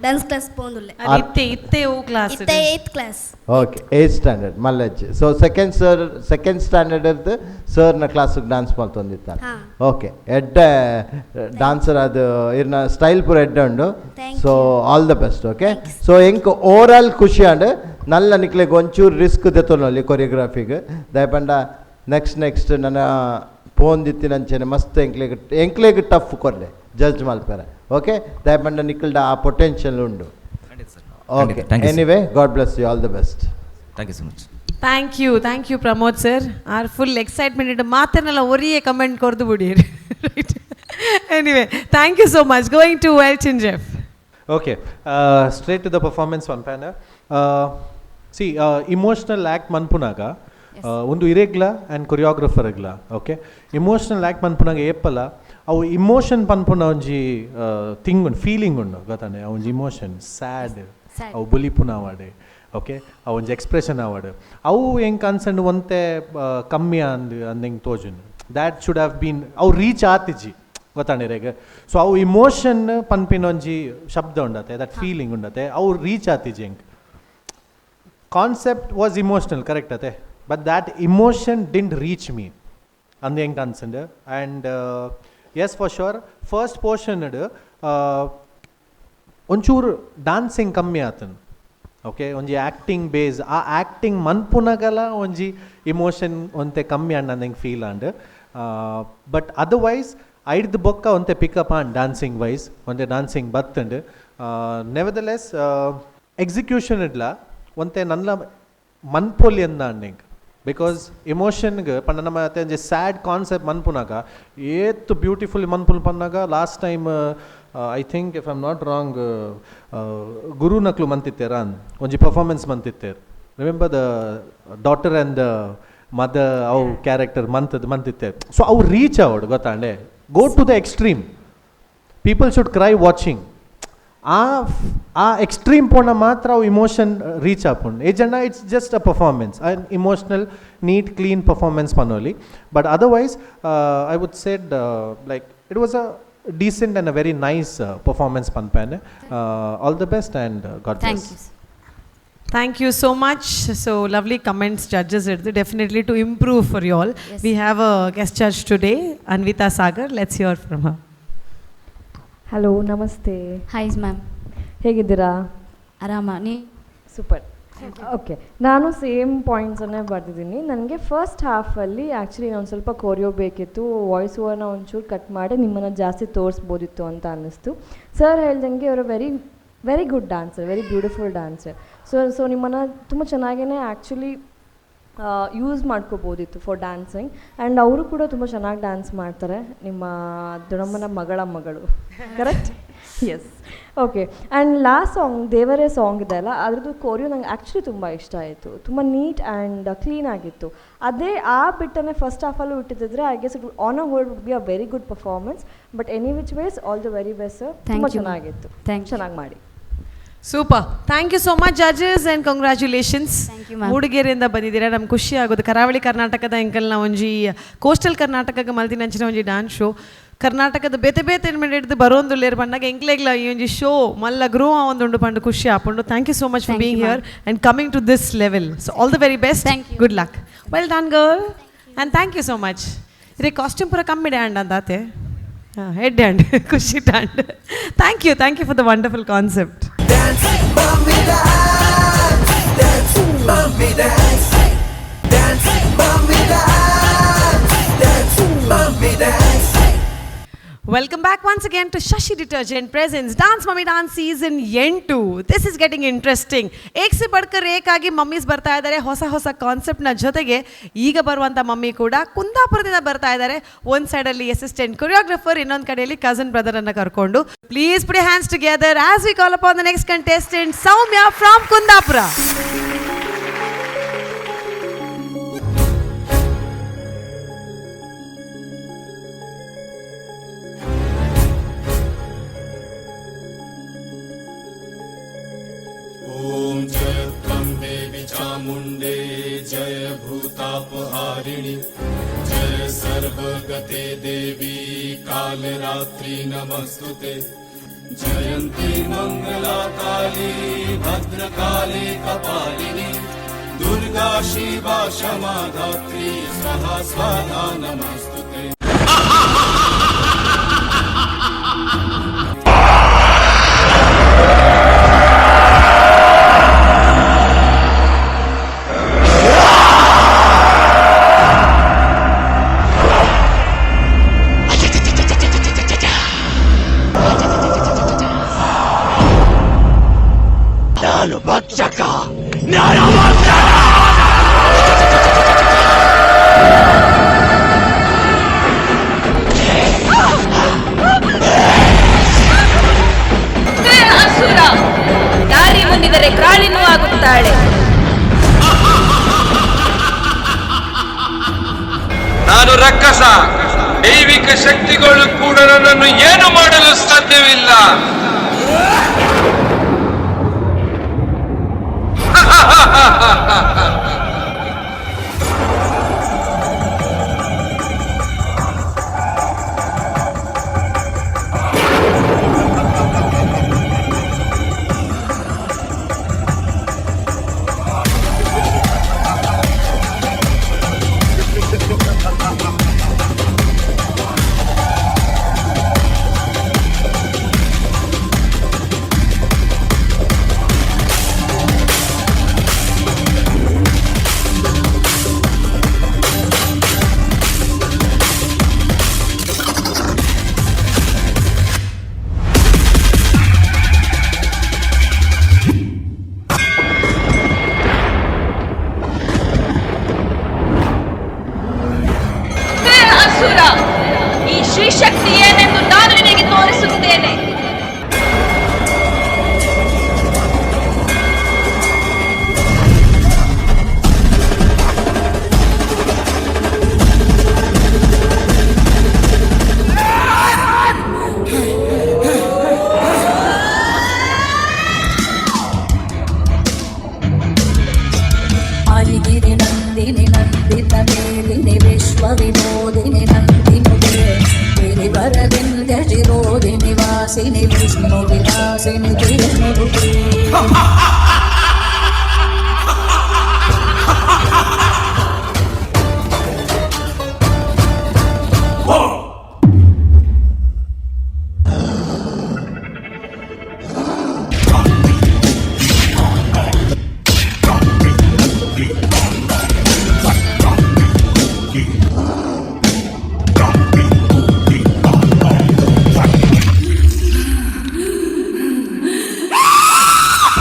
Speaker 7: ಡ್ಯಾನ್ಸ್ ಕ್ಲಾಸ್ ಪೋಂದುಲ್ಲೆ.
Speaker 3: ಇತ್ತೆ ಇತ್ತೆ ಓ ಕ್ಲಾಸ್?
Speaker 7: ಇತ್ತೆ eighth class.
Speaker 11: Okay, eighth standard ಮಲ್ಲಜ್ಜಿ. So second sir, second standard ಸರ್ನ ಕ್ಲಾಸಿಗೆ ಡಾನ್ಸ್ ಮಲ್ತೊಂದಿತ್ತಾನೆ?
Speaker 7: ಹಾ.
Speaker 11: ಓಕೆ, ಎಡ್ಡೆ ಡಾನ್ಸರ್ ಅದು. ಇರ್ನ ಸ್ಟೈಲ್ ಪೂರ ಎಡ್ಡೆ ಉಂಡು.
Speaker 7: Thank
Speaker 11: so all the best. Okay, so ಎಂಕ್ ಓವರ್ ಆಲ್ ಖುಷಿ ಆಂಡ್. ನಲ್ಲ ನಿಕ್ಲೆಗ್ ಒಂಚೂರು ರಿಸ್ಕ್ ದೆತ್ತೊನಲ್ಲಿ ಕೊರಿಯೋಗ್ರಫಿಗೆ. ದಯಪಂಡ ನೆಕ್ಸ್ಟ್ ನೆಕ್ಸ್ಟ್ ನನ್ನ ಪೋಂದಿತ್ತಿನಂಚೆನೆ ಮಸ್ತ್ ಎಂಕ್ಲೆಗ್ ಎಂಕ್ಲೆಗ್ ಟಫ್ ಕೊರ್ಲೆ ಜಡ್ಜ್ ಮಲ್ಪೆರೆ. ಓಕೆ, ದಯಪಂಡ ನಿಕ್ಲ್ಡ ಆ ಪೊಟೆನ್ಷಿಯಲ್ ಉಂಡು.
Speaker 10: ಖಂಡಿತ sir.
Speaker 11: Okay.
Speaker 10: Thank you.
Speaker 11: Anyway, God bless you, all the best.
Speaker 10: Thank you so much.
Speaker 3: Thank you, thank you Pramod sir. R full excitement ಮಾತನ್ನೆಲ್ಲ ಒರಿಯೇ comment ಕೊರ್ದು ಬಿಡಿ. Right, anyway, thank you so much. Going to Elton Jeff.
Speaker 12: Okay, straight to the performance one panel. See, emotional act ಮನ್ಪುನಾಗ ಒಂದು ಇರೆಗ್ಲ and ಕೊರಿಯೋಗ್ರಫರ್ಗ್ಲ. Okay, emotional act ಮನ್ಪುನಾಗ ಏಪಲ ಅವು emotion ಪನ್ಪುನ ಒಂಜಿ thing ಉಂಡು, feeling ಉಂಡು ಗೊತ್ತಾನೆ. ಅವು ಒಂಜಿ ಇಮೋಷನ್ ಸ್ಯಾಡ್, ಅವು ಬುಲಿಪುನ ಆವಡ್, ಓಕೆ, ಅವು ಒಂಜಿ ಎಕ್ಸ್ಪ್ರೆಷನ್ ಆವಡ್, ಅವು ಎಂಕ್ ಅನ್ಸಂಡ್ ಒಂತೆ ಕಮ್ಮಿ ಅಂದ್ ಅಂದ್ ಎಂಕ್ ತೋಜುಂಡು. That should have been ಅವು ರೀಚ್ ಆತಿಜಿ ಗೊತ್ತಾಂಡಿರೇಗ್. ಸೊ ಅವು ಇಮೋಷನ್ ಪನ್ಪಿನ ಒಂಜಿ ಶಬ್ದ ಉಂಡತೆ, that feeling ಉಂಡತೆ, ಅವು ರೀಚ್ ಆತಿಜಿ ಎಂಕ್. Concept was emotional correct ಅತೆ, but that emotion didn't reach me ಅಂದ್ ಎಂಕ್ ಅನ್ಸಂಡ್. And yes, for sure first portion ಒಂಚೂರು ಡಾನ್ಸಿಂಗ್ ಕಮ್ಮಿ ಆತನ್, ಓಕೆ, ಒಂಜಿ ಆ್ಯಕ್ಟಿಂಗ್ ಬೇಸ್, ಆ ಆ್ಯಕ್ಟಿಂಗ್ ಮನ್ಪುನಗಲ ಒಂಜಿ ಇಮೋಷನ್ ಒಂತೆ ಕಮ್ಮಿ ಆಂಡ್ ನಂಗೆ feel and. But otherwise ಐಡ್ದ್ ಬೊಕ್ಕ ಒಂತೆ pickup and dancing wise ಒಂತೆ ಡಾನ್ಸಿಂಗ್ ಬತ್ತಂಡ್. ನೆವರ್ದಲೆಸ್ ಎಕ್ಸಿಕ್ಯೂಷನ್ ಇಡ್ಲ ಒಂತೆ ನನ್ನ ಮನ್ಪೊಲಿ ಅಂದ ಎಂಕ್, because ಇಮೋಷನ್ಗೆ ಪಂಡ ನಮ್ಮ ಅತ್ತೆ ಒಂಜಿ ಸ್ಯಾಡ್ ಕಾನ್ಸೆಪ್ಟ್ ಮನ್ಪುನಾಗ ಏತ್ ಬ್ಯೂಟಿಫುಲ್ ಮನ್ಪುಲ್ ಪನ್ನಾಗ last time I think if I am not wrong ಗುರುನಕ್ಲು ಮಂತಿತ್ತೇರ ಒಂಜಿ ಪರ್ಫಾರ್ಮೆನ್ಸ್ ಮಂತಿತ್ತೇರ್, remember the daughter and the mother ಅವು ಕ್ಯಾರೆಕ್ಟರ್ ಮಂತದ್ ಮಂತಿತ್ತೇರ್. ಸೊ ಅವು ರೀಚ್ ಅವಡು ಗೊತ್ತಾಂಡೆ, go to the extreme, people should cry watching. ಆ ಆ ಎಕ್ಸ್ಟ್ರೀಮ್ ಪೋಣ ಮಾತ್ರ ಅವು ಇಮೋಷನ್ ರೀಚ್ ಆಪುಂಡು. ಏಜಂಡ it's just a performance and emotional neat clean performance ಪನೋಲಿ. But otherwise I would said like it was a decent and a very nice performance ಪನ್ಪೇನೆ. All the best and God
Speaker 9: thank
Speaker 12: bless.
Speaker 9: You.
Speaker 3: Thank you so much. So lovely comments, judges. Definitely to improve for you all.
Speaker 9: Yes.
Speaker 3: We have a guest judge today, Anvita Sagar. Let's hear from her.
Speaker 13: Hello, namaste.
Speaker 9: Hi ma'am.
Speaker 13: ಹೇಗಿದ್ದೀರಾ?
Speaker 9: ಆರಾಮ, ನೀ?
Speaker 13: Super. Okay, ನಾನು same ಪಾಯಿಂಟ್ಸನ್ನೇ ಬರೆದಿದ್ದೀನಿ. ನನಗೆ first ಹಾಫಲ್ಲಿ actually ಒಂದು ಸ್ವಲ್ಪ choreo ಬೇಕಿತ್ತು, voice ಓವರ್ನ ಒಂಚೂರು ಕಟ್ ಮಾಡಿ ನಿಮ್ಮನ್ನು ಜಾಸ್ತಿ ತೋರಿಸ್ಬೋದಿತ್ತು ಅಂತ ಅನ್ನಿಸ್ತು. ಸರ್ ಹೇಳ್ದಂಗೆ ಅವರು very very good dancer, very beautiful dancer. So ನಿಮ್ಮನ್ನು ತುಂಬ ಚೆನ್ನಾಗೇ ಆ್ಯಕ್ಚುಲಿ ಯೂಸ್ ಮಾಡ್ಕೋಬೋದಿತ್ತು for dancing. And ಅವರು ಕೂಡ ತುಂಬ ಚೆನ್ನಾಗಿ ಡ್ಯಾನ್ಸ್ ಮಾಡ್ತಾರೆ, ನಿಮ್ಮ ದೊಡ್ಡಮ್ಮನ ಮಗಳ ಮಗಳು, correct? Yes, okay. And last song ದೇವರೇ ಸಾಂಗ್ ಇದೆ ಅಲ್ಲ, ಅದ್ರದ್ದು ಕೋರಿಯೋ ನಂಗೆ ಆ್ಯಕ್ಚುಲಿ ತುಂಬ ಇಷ್ಟ ಆಯಿತು, ತುಂಬ neat and clean ಆಗಿತ್ತು. ಅದೇ ಆ ಬಿಟ್ಟನ್ನೇ first ಹಾಫಲ್ಲೂ ಇಟ್ಟಿದ್ದರೆ I guess it on a whole would be a very good performance. But any which ways all the very best sir. ತುಂಬ ಚೆನ್ನಾಗಿತ್ತು, ಚೆನ್ನಾಗಿ ಮಾಡಿ.
Speaker 3: Super, thank you so much judges and congratulations. ಮೂಡಿಗೆರೆಯಿಂದ ಬಂದಿದ್ದೀರಾ, ನಮ್ಗೆ ಖುಷಿ ಆಗೋದು. ಕರಾವಳಿ ಕರ್ನಾಟಕದ ಎಂಕಲ್ನ ಒಂಜಿ ಕೋಸ್ಟಲ್ ಕರ್ನಾಟಕಕ್ಕೆ ಮಲ್ದಿನಂಚಿನ ಒಂಜಿ ಡ್ಯಾನ್ಸ್ ಶೋ ಕರ್ನಾಟಕದ ಬೇತೆ ಬೇತೆ ಹಿಡ್ದು ಬರೋಂದುಲ್ಲೇರು ಪಂಡಾಗ ಎಂಕ್ಲೆಗ್ಲ ಈ ಒಂಜಿ ಶೋ ಮಲ್ಲ ಗ್ರೋ ಆವೊಂದುಂಡು ಪಂಡು ಖುಷಿ ಆಪುಂಡು. Thank you so much for being here and coming to this level. So all the very best, good luck, well done girl and thank you so much. ಇದೇ ಕಾಸ್ಟ್ಯೂಮ್ ಪೂರ ಕಮ್ಮಿ ಡ್ಯಾಂಡ್ ಅಂದಾತೆ, ಹಾಂ ಹೆಡ್ and ಖುಷಿ and. Thank you, thank you for the wonderful concept.
Speaker 2: Dance, mommy dance, dance, mommy dance, dance, mommy dance, dance, mommy dance.
Speaker 3: Welcome back once again to Shashi Detergent presents Dance Mummy Dance Season 8. This is getting interesting. ಏಕ್ ಸೆ ಬಡ್ಕರ್ ಏಕ್ ಆಗಿ mummies ಬರ್ತಾ ಇದ್ದಾರೆ ಹೊಸ ಹೊಸ ಕಾನ್ಸೆಪ್ಟ್ನ ಜೊತೆಗೆ. ಈಗ ಬರುವಂಥ ಮಮ್ಮಿ ಕೂಡ ಕುಂದಾಪುರದಿಂದ ಬರ್ತಾ ಇದ್ದಾರೆ. ಒಂದು ಸೈಡಲ್ಲಿ ಅಸಿಸ್ಟೆಂಟ್ ಕೊರಿಯೋಗ್ರಫರ್, ಇನ್ನೊಂದು ಕಡೆಯಲ್ಲಿ ಕಸಿನ್ ಬ್ರದರನ್ನು ಕರ್ಕೊಂಡು. Please put hands together as we call upon the next contestant, Soumya from Kundapura.
Speaker 14: ॐ जय त्वं देवी चामुण्डे, जय भूतापहारिणि, जय सर्वगते देवी कालरात्रि नमस्तुते। जयन्ती मङ्गला काली भद्रकाली कपालिनी, दुर्गा शिवा क्षमा धात्री स्वाहा स्वाहा नमस्तुते।
Speaker 2: ನಾನು ಭಕ್ಷಕ, ನಾನು ಭಕ್ಷಕ.
Speaker 15: ಅಸುರ ದಾರಿ ಮುನ್ನಿದರೆ ಕಾಳಿನೂ ಆಗುತ್ತಾಳೆ.
Speaker 16: ನಾನು ರಕ್ಕಸ, ದೈವಿಕ ಶಕ್ತಿಗಳು ಕೂಡ ನನ್ನನ್ನು ಏನು ಮಾಡಲು ಸಾಧ್ಯವಿಲ್ಲ.
Speaker 15: ಹೇ ಅಸುರ, ಈ ಶ್ರೀಶಕ್ತಿ ಏನೆಂದು ನಾನು ನಿನಗೆ ತೋರಿಸುತ್ತೇನೆ.
Speaker 17: ಹರಿಗಿರಿ ನಂದಿನಿ ನಂದಿತ ಮೇಲಿನಿ ವಿಶ್ವ ವಿನೋದಿನಿ ನಂದಿನುತೆ ಗಿರಿವರವಿಂಧ್ಯ ಶಿರೋಧಿನಿ ವಾಸಿನಿ ವಿಷ್ಣು ವಿಲಾಸಿನಿ ವಿಷ್ಣುರೂಪೇ.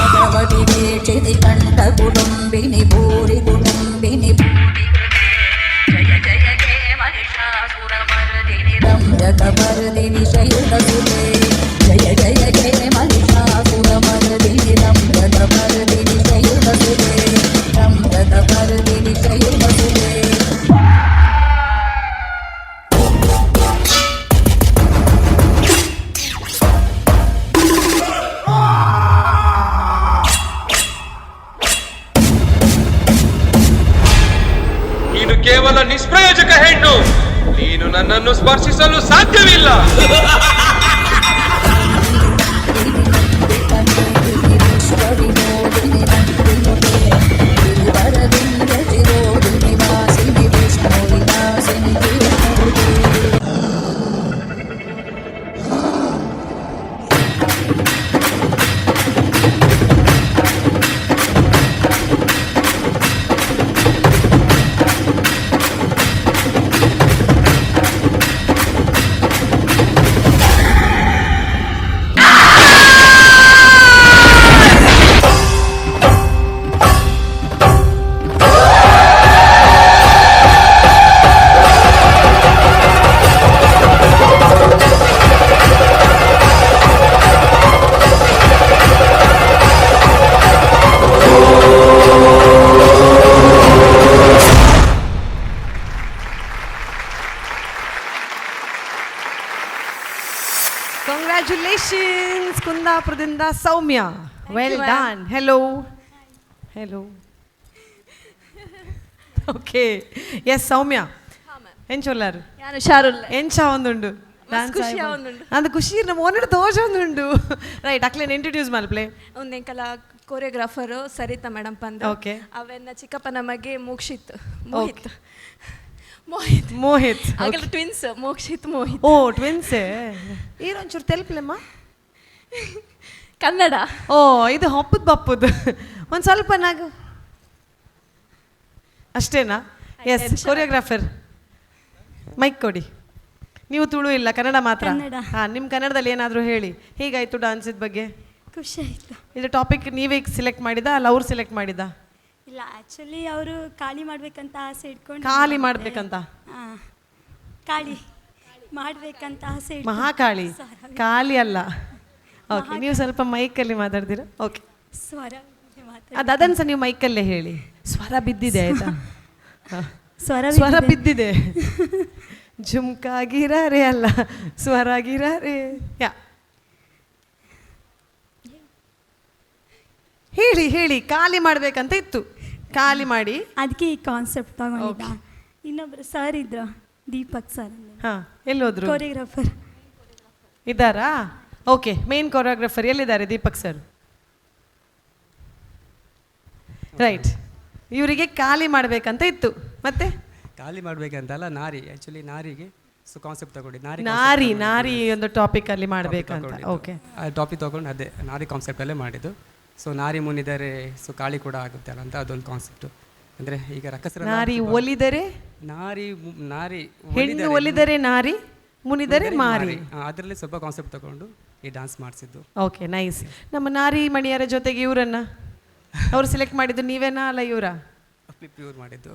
Speaker 17: ಭಗವತಿ ವೀಕ್ಷಿತಿ ಕಂಠ ಕುಟುಂಬಿನಿ ಭೂರಿ ಕುಟುಂಬಿನಿ ಜಯ ಜಯ ಜಯ ಮಹಿಷಾಸುರಮರ್ದಿನಿ ರಮ್ಯಕಮರ್ದಿನಿ ಶೈಲಸುತೆ. ಜಯ ಜಯ ಜಯ ಮಹಿಷಾಸುರಮರ್ದಿನಿ ರಮ್ಯಕಮರ್ದಿನಿ ಶೈಲಸುತೆ ರಮ್ಯಕಮರ್ದಿನಿ ಶೈಲಸುತೆ.
Speaker 16: ನೀನು ಕೇವಲ ನಿಷ್ಪ್ರಯೋಜಕ ಹೆಣ್ಣು. ನೀನು ನನ್ನನ್ನು ಸ್ಪರ್ಶಿಸಲು ಸಾಧ್ಯವಿಲ್ಲ.
Speaker 17: ವಿಶ್ವವಿನೋದಿನಿ ನಂದಿನುತೆ ಗಿರಿವರವಿಂಧ್ಯ ಶಿರೋಧಿನಿ ವಾಸಿನಿ ವಿಷ್ಣು ವಿಲಾಸಿನಿ ವಿಷ್ಣುರೂಪೇ.
Speaker 3: ಕಂಗ್ರ್ಯಾಚುಲೇಷನ್ಸ್ ಕುಂದಾಪುರದಿಂದ Soumya. Well
Speaker 9: you, ma'am.
Speaker 3: Done. Hello, hello. Okay, yes, Soumya, ಎಂಚೊಲ್ಲಾರು?
Speaker 15: ಯಾನು ಹುಷಾರುಲ್ಲೆ.
Speaker 3: ಎಂಚ ಒಂದುಂಡು?
Speaker 15: ಮಸ್ತ್ ಖುಷಿ ಆವೊಂದುಂಡು.
Speaker 3: ಅಂದ್ ಖುಷಿ ನಮ್ಮ ಒಂದೆರಡು ದೋಷ ಒಂದುಂಡು. ರೈಟ್, ಅಕ್ಲೇನ್ ಇಂಟ್ರೊಡ್ಯೂಸ್ ಮಲ್ಪ್ಲೆ.
Speaker 15: ಒಂದೆಂಕಲ ಕೊರಿಯೋಗ್ರಾಫರು ಸರಿತಾ ಮೇಡಮ್ ಪಂದ್. ಅವೆನ್ನ ಚಿಕ್ಕಪ್ಪನ ಮಗೆ ಮೋಕ್ಷಿತ್, ಮೋಹಿತ್, ಮೋಹಿತ್.
Speaker 3: ಮೋಹಿತ್.
Speaker 15: ಆಗಲ್ಲ, ಟ್ವಿನ್ಸ್, ಮೋಕ್ಷಿತ್, ಮೋಹಿತ್.
Speaker 3: ಓ, ಟ್ವಿನ್ಸ್. ಈರೊಂಚೂರು ತೆಲ್ಪ್ಲೆಮ್ಮ.
Speaker 15: ಕನ್ನಡ.
Speaker 3: ಓ, ಇದು ಹಪ್ಪದ್ ಬಪ್ಪುದು. ಒಂದು ಸ್ವಲ್ಪ ನಾಗು ಅಷ್ಟೇನಾ? S, choreographer, mic ಕೊಡಿ. ನೀವು ತುಳು ಇಲ್ಲ, ಕನ್ನಡ ಮಾತ್ರ?
Speaker 18: ಕನ್ನಡ.
Speaker 3: ಹಾಂ, ನಿಮ್ಮ ಕನ್ನಡದಲ್ಲಿ ಏನಾದರೂ ಹೇಳಿ, ಹೇಗಾಯಿತು ಡಾನ್ಸಿದ ಬಗ್ಗೆ?
Speaker 18: ಖುಷಿ ಆಯಿತು.
Speaker 3: ಇದು ಟಾಪಿಕ್ ನೀವೇ ಸೆಲೆಕ್ಟ್ ಮಾಡಿದ ಅಲ್ಲ, ಅವ್ರು ಸೆಲೆಕ್ಟ್ ಮಾಡಿದ?
Speaker 18: ಇಲ್ಲ, ಆ್ಯಕ್ಚುಲಿ ಅವರು ಖಾಲಿ ಮಾಡ್ಬೇಕಂತ ಆಸೆ ಇಟ್ಕೊಂಡು.
Speaker 3: ಖಾಲಿ ಮಾಡ್ಬೇಕಂತ?
Speaker 18: ಹಾಂ, ಖಾಲಿ ಮಾಡ್ಬೇಕಂತ ಆಸೆ ಇಟ್ಕೊಂಡು.
Speaker 3: ಮಹಾಕಾಳಿ.
Speaker 18: ಸ್ವರ.
Speaker 3: ಖಾಲಿ ಅಲ್ಲ. ಓಕೆ, ನೀವು ಸ್ವಲ್ಪ ಮೈಕಲ್ಲಿ ಮಾತಾಡ್ತೀರಾ? ಓಕೆ.
Speaker 18: ಸ್ವರ ಮಾತಾಡಿ.
Speaker 3: ಅದು ಅದನ್ನು ಸಹ ನೀವು ಮೈಕಲ್ಲೇ ಹೇಳಿ. ಸ್ವರ ಬಿದ್ದಿದೆ, ಆಯ್ತಾ? ಹಾ.
Speaker 18: ಸ್ವರ
Speaker 3: ಸ್ವರ
Speaker 18: ಬಿದ್ದಿದೆ.
Speaker 3: ಬಿದ್ದಿದೆ. ಜುಮ್ಕಾಗಿರಾರೆ ಅಲ್ಲ, ಸ್ವರಾಗಿರಾರೆ. ಯಾ, ಹೇಳಿ ಹೇಳಿ. ಖಾಲಿ ಮಾಡಬೇಕಂತ ಇತ್ತು, ಖಾಲಿ ಮಾಡಿ.
Speaker 18: ಅದಕ್ಕೆ ಈ ಕಾನ್ಸೆಪ್ಟ್ ತಗೊಂಡಿದ್ದ. ಇನ್ನೊಬ್ರು ಸರ್ ಇದ್ರು, ದೀಪಕ್ ಸರ್.
Speaker 3: ಹಾಂ, ಎಲ್ಲೋದ್ರು?
Speaker 18: ಕೊರಿಯೋಗ್ರಾಫರ್.
Speaker 3: ಇದ್ದಾರಾ? Okay, main choreographer ಎಲ್ಲಿದ್ದಾರೆ? ದೀಪಕ್ ಸರ್. ರೈಟ್, ಇವರಿಗೆ ಖಾಲಿ ಮಾಡಬೇಕಂತ ಇತ್ತು. ಮತ್ತೆ
Speaker 19: ಖಾಲಿ ಮಾಡಬೇಕಂತಲ್ಲ, ನಾರಿ ಆ್ಯಕ್ಚುಲಿ ನಾರಿಗೆ ಸೊ ಕಾನ್ಸೆಪ್ಟ್ ತಗೊಂಡಿದ್ದು. ನಾರಿ.
Speaker 3: ನಾರಿ, ನಾರಿ ಒಂದು ಟಾಪಿಕ್ ಅಲ್ಲಿ ಮಾಡಬೇಕಂತ. ಓಕೆ.
Speaker 19: ಆ ಟಾಪಿಕ್ ತಗೊಂಡು ಅದೇ ನಾರಿ ಕಾನ್ಸೆಪ್ಟಲ್ಲೇ ಮಾಡಿದ್ದು. ಸೊ ನಾರಿ ಮುನಿದರೆ ಸೊ ಕಾಳಿ ಕೂಡ ಆಗುತ್ತೆ ಅಲ್ಲ ಅಂತ ಅದೊಂದು ಕಾನ್ಸೆಪ್ಟು. ಅಂದರೆ ಈಗ ರಕ್ಕಸರ
Speaker 3: ನಾರಿ ಒಲಿದರೆ,
Speaker 19: ನಾರಿ ನಾರಿ
Speaker 3: ಹೆಣ್ಣು ಒಲಿದರೆ ನಾರಿ, ಮುನಿದರೆ ಮಾರಿ.
Speaker 19: ಅದರಲ್ಲಿ ಸ್ವಲ್ಪ ಕಾನ್ಸೆಪ್ಟ್ ತಗೊಂಡು ಈ ಡಾನ್ಸ್ ಮಾಡಿಸಿದ್ದು.
Speaker 3: Okay, nice. ನಮ್ಮ ನಾರಿ ಮಣಿಯರ ಜೊತೆಗೆ ಇವರನ್ನ ಅವರು ಸೆಲೆಕ್ಟ್ ಮಾಡಿದ್ದು ನೀವೇನಾ ಅಲ್ಲ ಇವರ?
Speaker 19: ಪ್ಯೂರ್ ಮಾಡಿದ್ದು.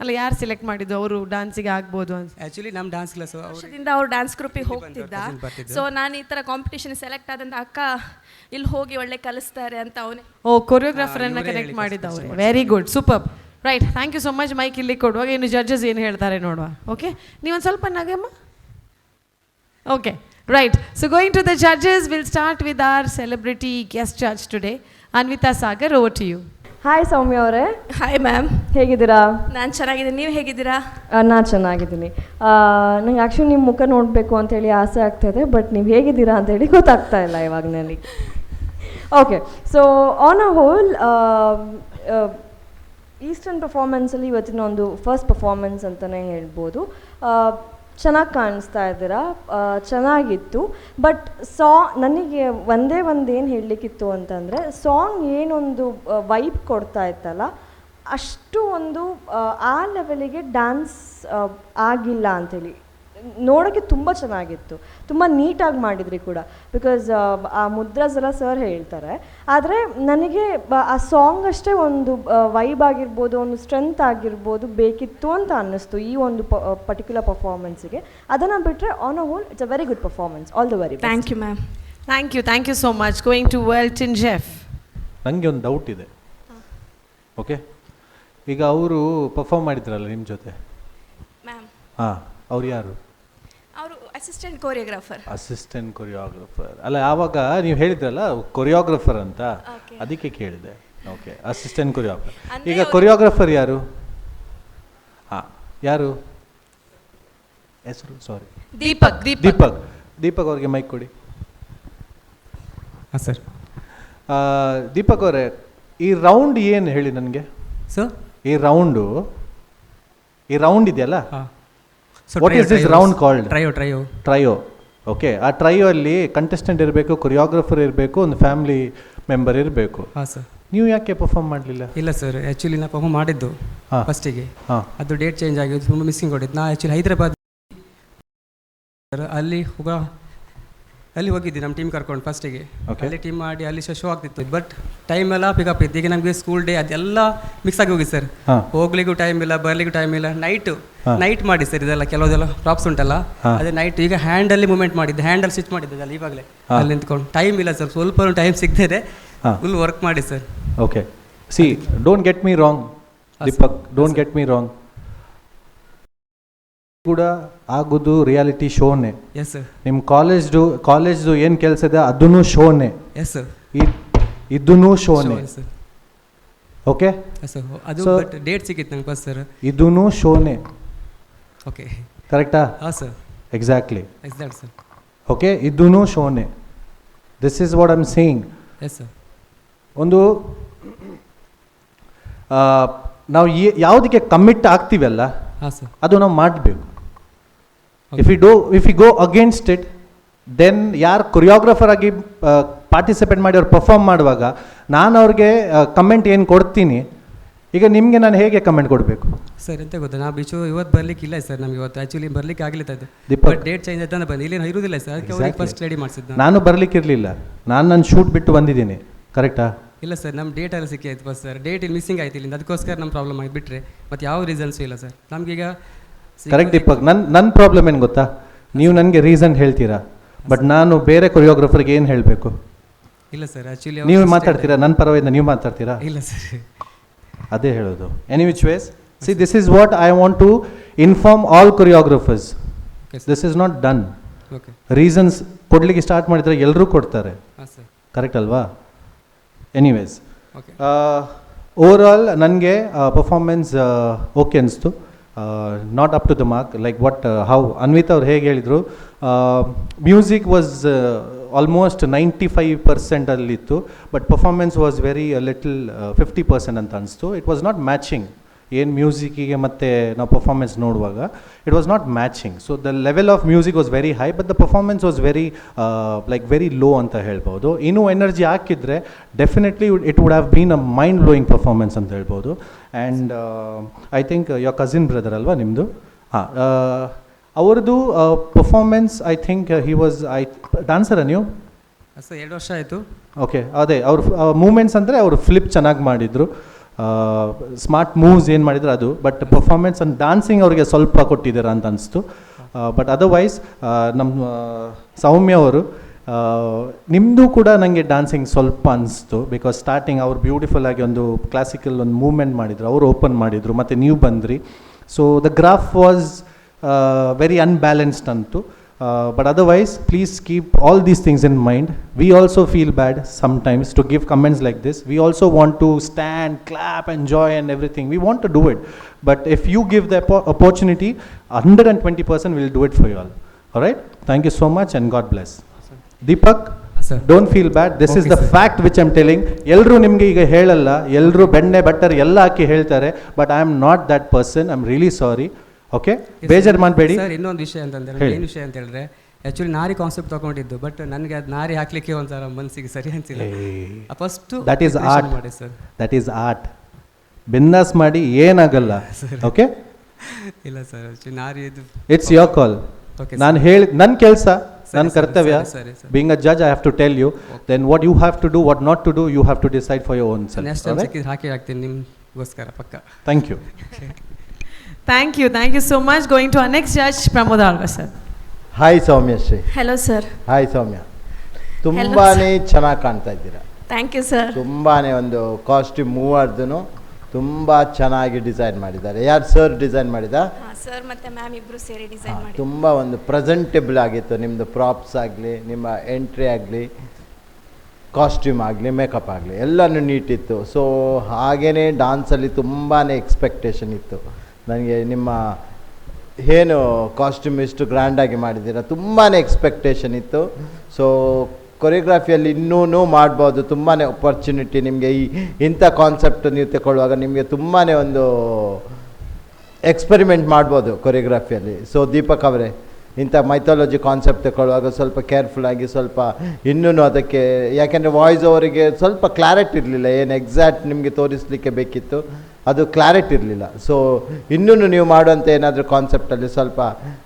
Speaker 3: ಅಲ್ಲ, ಯಾರು ಸೆಲೆಕ್ಟ್ ಮಾಡಿದ್ದು ಅವರು ಡಾನ್ಸಿಗೆ ಆಗ್ಬೋದು ಅಂತ?
Speaker 19: ಆ್ಯಕ್ಚುಲಿ ನಮ್ಮ ಡಾನ್ಸ್ ಕ್ಲಾಸ್
Speaker 15: ವರ್ಷದಿಂದ ಅವ್ರು ಡ್ಯಾನ್ಸ್ ಗ್ರೂಪಿಗೆ ಹೋಗ್ತಿದ್ದ.
Speaker 19: ಬರ್ತಿದ್ರು.
Speaker 15: ಸೊ ನಾನು ಈ ಥರ ಕಾಂಪಿಟೇಷನ್ ಸೆಲೆಕ್ಟ್ ಆದಂತ ಅಕ್ಕ ಇಲ್ಲಿ ಹೋಗಿ ಒಳ್ಳೆ ಕಲಿಸ್ತಾರೆ ಅಂತ ಅವನೇ.
Speaker 3: ಓ, ಕೊರಿಯೋಗ್ರಾಫರ್ ಅನ್ನ
Speaker 19: ಇವರೇ
Speaker 3: ಕನೆಕ್ಟ್
Speaker 19: ಹೇಳಿ
Speaker 3: ಮಾಡಿದ್ದವ್ರೆ.
Speaker 19: first.
Speaker 3: Very good, super. Right, thank you so much. Mic ಇಲ್ಲಿ ಕೊಡುವಾಗ ಇನ್ನು ಜಡ್ಜಸ್ ಏನು ಹೇಳ್ತಾರೆ ನೋಡುವ. ಓಕೆ, ನೀವೊಂದು ಸ್ವಲ್ಪ ನಗಮ್ಮ. Okay, right. So going to the judges, will start with our celebrity guest judge today, Anvita Sagar. Over to you.
Speaker 13: Hi Soumya ಅವರೇ.
Speaker 15: Hi ma'am.
Speaker 13: ಹೇಗಿದ್ದೀರಾ?
Speaker 15: ನಾನು ಚೆನ್ನಾಗಿದ್ದೀನಿ, ನೀವು ಹೇಗಿದ್ದೀರಾ?
Speaker 13: ನಾನು ಚೆನ್ನಾಗಿದ್ದೀನಿ. ನಂಗೆ ಆ್ಯಕ್ಚುಲಿ ನಿಮ್ಮ ಮುಖ ನೋಡಬೇಕು ಅಂತೇಳಿ ಆಸೆ ಆಗ್ತಾಯಿದೆ, ಬಟ್ ನೀವು ಹೇಗಿದ್ದೀರಾ ಅಂತೇಳಿ ಗೊತ್ತಾಗ್ತಾ ಇಲ್ಲ ಇವಾಗ ನನಗೆ. Okay, so on a whole eastern ಪರ್ಫಾರ್ಮೆನ್ಸಲ್ಲಿ ಇವತ್ತಿನ ಒಂದು ಫಸ್ಟ್ ಪರ್ಫಾರ್ಮೆನ್ಸ್ ಅಂತಲೇ ಹೇಳ್ಬೋದು. ಚೆನ್ನಾಗಿ ಕಾಣಿಸ್ತಾ ಇದ್ದೀರಾ, ಚೆನ್ನಾಗಿತ್ತು. ಬಟ್ ನನಗೆ ಒಂದೇ ಒಂದು ಏನು ಹೇಳಲಿಕ್ಕಿತ್ತು ಅಂತಂದರೆ, ಸಾಂಗ್ ಏನೊಂದು ವೈಬ್ ಕೊಡ್ತಾ ಇತ್ತಲ್ಲ, ಅಷ್ಟು ಒಂದು ಆ ಲೆವೆಲಿಗೆ ಡ್ಯಾನ್ಸ್ ಆಗಿಲ್ಲ ಅಂಥೇಳಿ. ನೋಡೋಕ್ಕೆ ತುಂಬ ಚೆನ್ನಾಗಿತ್ತು, ತುಂಬ ನೀಟಾಗಿ ಮಾಡಿದ್ರಿ ಕೂಡ. Because ಆ ಮುದ್ರಾಸ್ ಎಲ್ಲ ಸರ್ ಹೇಳ್ತಾರೆ, ಆದರೆ ನನಗೆ ಆ ಸಾಂಗ್ ಅಷ್ಟೇ ಒಂದು ವೈಬ್ ಆಗಿರ್ಬೋದು, ಒಂದು ಸ್ಟ್ರೆಂತ್ ಆಗಿರ್ಬೋದು ಬೇಕಿತ್ತು ಅಂತ ಅನ್ನಿಸ್ತು ಈ ಒಂದು ಪರ್ಟಿಕ್ಯುಲರ್ ಪರ್ಫಾರ್ಮೆನ್ಸಿಗೆ. ಅದನ್ನು ಬಿಟ್ಟರೆ on a whole it's a very good performance. All the very best.
Speaker 15: Thank you ma'am.
Speaker 3: Thank you, thank you so much. Going to Welton Jeff.
Speaker 12: ನನಗೆ ಒಂದು ಡೌಟ್ ಇದೆ. ಓಕೆ, ಈಗ ಅವರು ಪರ್ಫಾರ್ಮ್ ಮಾಡಿದ್ರಲ್ಲ ನಿಮ್ಮ ಜೊತೆ
Speaker 15: ಮ್ಯಾಮ್?
Speaker 12: ಹಾಂ, ಅವ್ರು ಯಾರು?
Speaker 15: ಅವರು assistant choreographer.
Speaker 12: Assistant choreographer. ಅಲ್ಲ, ಆವಾಗ ನೀವು ಹೇಳಿದ್ರಲ್ಲ ಕೊರಿಯೋಗ್ರಾಫರ್ ಅಂತ, ಅದಕ್ಕೆ ಕೇಳಿದೆ. Okay, assistant choreographer. ಈಗ ಕೊರಿಯೋಗ್ರಾಫರ್ ಯಾರು? ಹಾಂ, ಯಾರು ಹೆಸರು? ಸಾರಿ,
Speaker 3: ದೀಪಕ್.
Speaker 12: ದೀಪಕ್. ದೀಪಕ್ ಅವ್ರಿಗೆ ಮೈಕ್ ಕೊಡಿ.
Speaker 19: ಹಾಂ ಸರ್.
Speaker 12: ದೀಪಕ್ ಅವರೇ, ಈ ರೌಂಡ್ ಏನು ಹೇಳಿ ನನಗೆ?
Speaker 19: ಸರ್,
Speaker 12: ಈ ರೌಂಡ್ ಇದೆಯಲ್ಲ, what is this round called?
Speaker 19: Trio. Trio.
Speaker 12: Trio. Okay, ಆ ಟ್ರಯೋ ಅಲ್ಲಿ ಕಂಟೆಸ್ಟೆಂಟ್ ಇರಬೇಕು, ಕೊರಿಯೋಗ್ರಾಫರ್ ಇರಬೇಕು, ಒಂದು ಫ್ಯಾಮಿಲಿ ಮೆಂಬರ್ ಇರಬೇಕು.
Speaker 19: ಹಾಂ ಸರ್.
Speaker 12: ನೀವು ಯಾಕೆ ಪರ್ಫಾರ್ಮ್ ಮಾಡಲಿಲ್ಲ?
Speaker 19: ಇಲ್ಲ ಸರ್, ಆ್ಯಕ್ಚುಲಿ ನಾ ಪರ್ಫಾರ್ಮ್ ಮಾಡಿದ್ದು ಫಸ್ಟಿಗೆ, ಅದು ಡೇಟ್ ಚೇಂಜ್ ಆಗಿದ್ದು ತುಂಬ ಮಿಸ್ಸಿಂಗ್ ಹೊಡಿದ್ದು. ನಾ ಆ್ಯಕ್ಚುಲಿ ಹೈದರಾಬಾದ್ ಅಲ್ಲಿ ಹೋಗಿದ್ದೆ ನಮ್ಮ ಟೀಮ್ ಕರ್ಕೊಂಡು ಫಸ್ಟಿಗೆ. ಅಲ್ಲಿ ಟೀಮ್ ಮಾಡಿ ಅಲ್ಲಿ ಶೋ ಆಗ್ತಿತ್ತು, ಬಟ್ ಟೈಮ್ ಎಲ್ಲ ಪಿಕಪ್ ಇತ್ತು. ಈಗ ನಮಗೆ ಸ್ಕೂಲ್ ಡೇ ಅದೆಲ್ಲ ಮಿಕ್ಸ್ ಆಗಿ ಹೋಗಿ ಸರ್, ಹೋಗ್ಲಿಕ್ಕೂ ಟೈಮ್ ಇಲ್ಲ, ಬರ್ಲಿಕ್ಕೂ ಟೈಮ್ ಇಲ್ಲ. ನೈಟ್ ಮಾಡಿ ಸರ್, ಇದೆಲ್ಲ ಕೆಲವುದೆಲ್ಲ ಪ್ರಾಪ್ಸ್ ಉಂಟಲ್ಲ, ಅದೇ ನೈಟ್ ಈಗ ಹ್ಯಾಂಡಲ್ಲಿ ಮೂವ್ಮೆಂಟ್ ಮಾಡಿದ್ದೆ, ಹ್ಯಾಂಡಲ್ಲಿ ಸ್ಟಿಚ್ ಮಾಡಿದ್ದೆ ಅಲ್ಲ ಇವಾಗಲೇ ಅಲ್ಲಿ ನಿಂತ್ಕೊಂಡು. ಟೈಮ್ ಇಲ್ಲ ಸರ್, ಸ್ವಲ್ಪ ಟೈಮ್ ಸಿಗ್ತದೆ, ಫುಲ್ ವರ್ಕ್ ಮಾಡಿ sir.
Speaker 12: Okay, see, don't get me wrong Deepak, don't get me wrong. ಕೂಡ ಆಗೋದು ರಿಯಾಲಿಟಿ ಶೋನೇ.
Speaker 19: Yes sir.
Speaker 12: ನಿಮ್ಮ ಕಾಲೇಜ್ದು ಏನು ಕೆಲಸ ಇದೆ ಅದನ್ನು ಶೋನೇ.
Speaker 19: Yes sir.
Speaker 12: ಇದೂ ಶೋನೇ. ಓಕೆ
Speaker 19: ಸರ್, ಅದು ಬಟ್ ಡೇಟ್ ಸಿಕ್ಕಿತ್ತು ನಂಗೆ ಫಸ್ಟ್ ಸರ್.
Speaker 12: ಇದೂ ಶೋನೇ.
Speaker 19: ಓಕೆ,
Speaker 12: ಕರೆಕ್ಟಾ?
Speaker 19: ಹಾಂ sir.
Speaker 12: Exactly.
Speaker 19: Exact sir.
Speaker 12: Okay, ಇದೂ ಶೋನೇ. This is what I'm saying.
Speaker 19: Yes sir.
Speaker 12: ಒಂದು ನಾವು ಯಾವುದಕ್ಕೆ ಕಮಿಟ್ ಆಗ್ತೀವಲ್ಲ, ಅದು ನಾವು ಮಾಡಬೇಕು. If you go against it, then ಯಾರು ಕೊರಿಯೋಗ್ರಾಫರ್ ಆಗಿ ಪಾರ್ಟಿಸಿಪೇಟ್ ಮಾಡಿ ಅವ್ರು ಪರ್ಫಾರ್ಮ್ ಮಾಡುವಾಗ ನಾನು ಅವ್ರಿಗೆ ಕಮೆಂಟ್ ಏನು ಕೊಡ್ತೀನಿ, ಈಗ ನಿಮಗೆ ನಾನು ಹೇಗೆ ಕಮೆಂಟ್ ಕೊಡಬೇಕು
Speaker 19: ಸರ್ ಎಂತ ಗೊತ್ತಾ, ನಾವು ಬಿಚು ಇವತ್ತು ಬರ್ಲಿಕ್ಕೆ ಇಲ್ಲ ಸರ್, ನಮಗೆ ಇವತ್ತು ಆ್ಯಕ್ಚುಲಿ ಬರ್ಲಿಕ್ಕೆ ಆಗಲಿಲ್ಲ ಅದು, but date change ಆಯ್ತು ಅಂತ ಬಂದು ಇಲ್ಲಿ ಇರುವುದಿಲ್ಲ ಸರ್, ಅದಕ್ಕೆ ಅವ್ರಿಗೆ ಫಸ್ಟ್ ರೆಡಿ ಮಾಡಿಸಿದ್ದು.
Speaker 12: ನಾನು ಬರ್ಲಿಕ್ಕಿರಲಿಲ್ಲ, ನಾನು ನನ್ನ ಶೂಟ್ ಬಿಟ್ಟು ಬಂದಿದ್ದೀನಿ, ಕರೆಕ್ಟಾ?
Speaker 19: ಇಲ್ಲ ಸರ್, ನಮ್ಮ ಡೇಟ್ ಎಲ್ಲ ಸಿಕ್ಕಿ ಆಯ್ತು bus sir, date ಇಲ್ಲಿ ಮಿಸ್ಸಿಂಗ್ ಆಯ್ತು ಇಲ್ಲಿಂದ, ಅದಕ್ಕೋಸ್ಕರ ನಮ್ಮ ಪ್ರಾಬ್ಲಮ್ ಆಗಿ ಬಿಟ್ಟರೆ ಮತ್ತು ಯಾವ ರೀಸನ್ಸು ಇಲ್ಲ ಸರ್ ನಮಗೀಗ.
Speaker 12: ಕರೆಕ್ಟ್ ದೀಪಕ್, ನನ್ನ ಪ್ರಾಬ್ಲಮ್ ಏನು ಗೊತ್ತಾ, ನೀವು ನನಗೆ ರೀಸನ್ ಹೇಳ್ತೀರಾ, ಬಟ್ ನಾನು ಬೇರೆ ಕೊರಿಯೋಗ್ರಾಫರ್ಗೆ ಏನು ಹೇಳಬೇಕು?
Speaker 19: ಇಲ್ಲ ಸರ್, ಆ್ಯಕ್ಚುಲಿ
Speaker 12: ನೀವು ಮಾತಾಡ್ತೀರಾ ನನ್ನ ಪರವಾಗಿಂದ, ನೀವು ಮಾತಾಡ್ತೀರಾ?
Speaker 19: ಇಲ್ಲ ಸರ್,
Speaker 12: ಅದೇ ಹೇಳೋದು. Any which ways, see, this is what I want to inform all choreographers. This is not done.
Speaker 19: Okay.
Speaker 12: Reasons ಕೊಡಲಿಕ್ಕೆ ಸ್ಟಾರ್ಟ್ ಮಾಡಿದರೆ ಎಲ್ಲರೂ ಕೊಡ್ತಾರೆ.
Speaker 19: ಹಾಂ ಸರ್.
Speaker 12: ಕರೆಕ್ಟ್ ಅಲ್ವಾ? Anyways,
Speaker 19: okay.
Speaker 12: ಓವರ್ ಆಲ್ ನನಗೆ ಪರ್ಫಾರ್ಮೆನ್ಸ್ ಓಕೆ ಅನಿಸ್ತು. Not up to the mark, like what how Anvita ಅವ್ರು ಹೇಗೆ ಹೇಳಿದರು, music was almost 95% ಅಲ್ಲಿತ್ತು, but performance was very little, 50% ಅಂತ ಅನಿಸ್ತು. It was not matching. ಏನು ಮ್ಯೂಸಿಕ್ಕಿಗೆ ಮತ್ತು ನಾವು ಪರ್ಫಾರ್ಮೆನ್ಸ್ ನೋಡುವಾಗ it was not matching. So the level of music was very high, but the performance was very like very low ಅಂತ ಹೇಳ್ಬೋದು. ಇನ್ನೂ energy ಹಾಕಿದರೆ definitely it would have been a mind blowing performance ಅಂತ ಹೇಳ್ಬೋದು. And I think your cousin brother ಅಲ್ವಾ ನಿಮ್ಮದು? ಹಾಂ, ಅವ್ರದ್ದು performance, I think he was I dancer ನೀವು?
Speaker 19: ಸರ್, 2 ವರ್ಷ ಆಯಿತು.
Speaker 12: ಓಕೆ, ಅದೇ ಅವ್ರ ಮೂಮೆಂಟ್ಸ್ ಅಂದರೆ ಅವರು ಫ್ಲಿಪ್ ಚೆನ್ನಾಗಿ ಮಾಡಿದರು, ಸ್ಮಾರ್ಟ್ ಮೂವ್ಸ್ ಏನು ಮಾಡಿದ್ರು ಅದು. ಬಟ್ ಪರ್ಫಾರ್ಮೆನ್ಸ್ ಆ್ಯಂಡ್ ಡಾನ್ಸಿಂಗ್ ಅವರಿಗೆ ಸ್ವಲ್ಪ ಕೊಟ್ಟಿದ್ದೀರಾ ಅಂತ ಅನಿಸ್ತು. ಬಟ್ ಅದರ್ವೈಸ್ ನಮ್ಮ ಸೌಮ್ಯ ಅವರು, ನಿಮ್ಮದು ಕೂಡ ನನಗೆ ಡಾನ್ಸಿಂಗ್ ಸ್ವಲ್ಪ ಅನಿಸ್ತು. Because starting ಅವ್ರು ಬ್ಯೂಟಿಫುಲ್ ಆಗಿ ಒಂದು ಕ್ಲಾಸಿಕಲ್ ಒಂದು ಮೂವ್ಮೆಂಟ್ ಮಾಡಿದರು, ಅವರು ಓಪನ್ ಮಾಡಿದರು, ಮತ್ತು ನೀವು ಬಂದ್ರಿ. So the graph was very unbalanced ಅಂತು. But otherwise, please keep all these things in mind. We also feel bad sometimes to give comments like this. We also want to stand, clap, enjoy and everything. We want to do it. But if you give the opportunity, 120% will do it for you all. All right? Thank you so much and God bless. Deepak, don't feel bad. This is
Speaker 19: Okay,
Speaker 12: the
Speaker 19: sir.
Speaker 12: Fact which I'm telling. ಎಲ್ಲರೂ ನಿಮಗೆ ಈಗ ಹೇಳಲ್ಲ, ಎಲ್ಲರೂ ಬೆಣ್ಣೆ butter ಎಲ್ಲ hockey ಹೇಳ್ತಾರೆ, but I am not that person. I am really sorry. Okay, ಬೇಜಾರು ಮಾಡಬೇಡಿ.
Speaker 19: ಸರ್, ಇನ್ನೊಂದು ವಿಷಯ ಅಂತಂದ್ರೆ,
Speaker 12: ಹೇಳಿ.
Speaker 19: ಏನು ವಿಷಯ ಅಂತ ಹೇಳಿದ್ರೆ, ಆ್ಯಕ್ಚುಲಿ ನಾರಿ ಕಾನ್ಸೆಪ್ಟ್ ತಗೊಂಡಿದ್ದು, ಬಟ್ ನನಗೆ ಅದು ನಾರಿ ಹಾಕ್ಲಿಕ್ಕೆ ಒಂಥರ ಮನಸ್ಸಿಗೆ ಸರಿ ಅನ್ಸಿಲ್ಲ first.
Speaker 12: That is art.
Speaker 19: ಮಾಡಿ ಸರ್.
Speaker 12: That is art. ಬಿಂದಾಸ್ ಮಾಡಿ, ಏನಾಗಲ್ಲ. ಓಕೆ.
Speaker 19: ಇಲ್ಲ ಸರ್, ಆ್ಯಕ್ಚುಲಿ ನಾರಿ ಇದು
Speaker 12: It's your call.
Speaker 19: Okay.
Speaker 12: ನಾನು ಹೇಳಿ ನನ್ನ ಕೆಲಸ, ನನ್ನ
Speaker 19: ಸರಿ,
Speaker 12: ಕರ್ತವ್ಯ.
Speaker 19: ಸರಿ, ಸರಿ, ಸರಿ.
Speaker 12: Being a judge, I have to tell you. Then what you have to do, what not to do, you have to decide for your own self.
Speaker 19: Next time ಸಿಕ್ಕಿದ್ರೆ ಹಾಕಿ ಹಾಕ್ತೀನಿ ನಿಮಗೋಸ್ಕರ ಪಕ್ಕ.
Speaker 12: Thank you.
Speaker 3: Thank you, thank you so much. Going to our next judge, Pramod Alva sir.
Speaker 11: Hi Soumyashree.
Speaker 15: Hello sir.
Speaker 11: Hi ಸೌಮ್ಯ, ತುಂಬಾ ಚೆನ್ನಾಗಿ ಕಾಣ್ತಾ ಇದ್ದೀರಾ.
Speaker 15: Thank you sir.
Speaker 11: ತುಂಬಾ ಒಂದು ಕಾಸ್ಟ್ಯೂಮ್ ಮೂವರ್ದು ತುಂಬ ಚೆನ್ನಾಗಿ ಡಿಸೈನ್ ಮಾಡಿದ್ದಾರೆ. ಯಾರು ಸರ್ ಡಿಸೈನ್ ಮಾಡಿದ?
Speaker 15: ಸರ್ ಮತ್ತೆ ಮ್ಯಾಮ್ ಇಬ್ರು ಸೇರಿ ಡಿಸೈನ್ ಮಾಡಿ.
Speaker 11: ತುಂಬ ಒಂದು ಪ್ರೆಸೆಂಟೇಬಲ್ ಆಗಿತ್ತು ನಿಮ್ಮದು. ಪ್ರಾಪ್ಸ್ ಆಗಲಿ, ನಿಮ್ಮ ಎಂಟ್ರಿ ಆಗಲಿ, ಕಾಸ್ಟ್ಯೂಮ್ ಆಗಲಿ, ಮೇಕಪ್ ಆಗಲಿ, ಎಲ್ಲನೂ ನೀಟಿತ್ತು. ಸೊ ಹಾಗೇ ಡಾನ್ಸಲ್ಲಿ ತುಂಬಾ ಎಕ್ಸ್ಪೆಕ್ಟೇಷನ್ ಇತ್ತು ನನಗೆ. ನಿಮ್ಮ ಏನು ಕಾಸ್ಟ್ಯೂಮ್ ಇಷ್ಟು ಗ್ರ್ಯಾಂಡಾಗಿ ಮಾಡಿದ್ದೀರಾ, ತುಂಬಾ ಎಕ್ಸ್ಪೆಕ್ಟೇಷನ್ ಇತ್ತು. ಸೊ ಕೊರಿಯೋಗ್ರಫಿಯಲ್ಲಿ ಇನ್ನೂ ಮಾಡ್ಬೋದು, ತುಂಬಾ ಅಪರ್ಚುನಿಟಿ ನಿಮಗೆ. ಈ ಇಂಥ ಕಾನ್ಸೆಪ್ಟ್ ನೀವು ತಗೊಳ್ಳುವಾಗ ನಿಮಗೆ ತುಂಬಾ ಒಂದು ಎಕ್ಸ್ಪೆರಿಮೆಂಟ್ ಮಾಡ್ಬೋದು ಕೊರಿಯೋಗ್ರಫಿಯಲ್ಲಿ. ಸೊ ದೀಪಕ್ ಅವರೇ, ಇಂಥ ಮೈಥಾಲಜಿ ಕಾನ್ಸೆಪ್ಟ್ ತಗೊಳ್ಳುವಾಗ ಸ್ವಲ್ಪ ಕೇರ್ಫುಲ್ಲಾಗಿ ಸ್ವಲ್ಪ ಇನ್ನೂ ಅದಕ್ಕೆ, ಯಾಕೆಂದರೆ ವಾಯ್ಸ್ ಓವರಿಗೆ ಸ್ವಲ್ಪ ಕ್ಲಾರಿಟಿ ಇರಲಿಲ್ಲ. ಏನು ಎಕ್ಸಾಕ್ಟ್ ನಿಮಗೆ ತೋರಿಸಲಿಕ್ಕೆ ಬೇಕಿತ್ತು ಅದು ಕ್ಲಾರಿಟಿ ಇರಲಿಲ್ಲ. ಸೊ ಇನ್ನೂ ನೀವು ಮಾಡುವಂಥ ಏನಾದರೂ ಕಾನ್ಸೆಪ್ಟಲ್ಲಿ ಸ್ವಲ್ಪ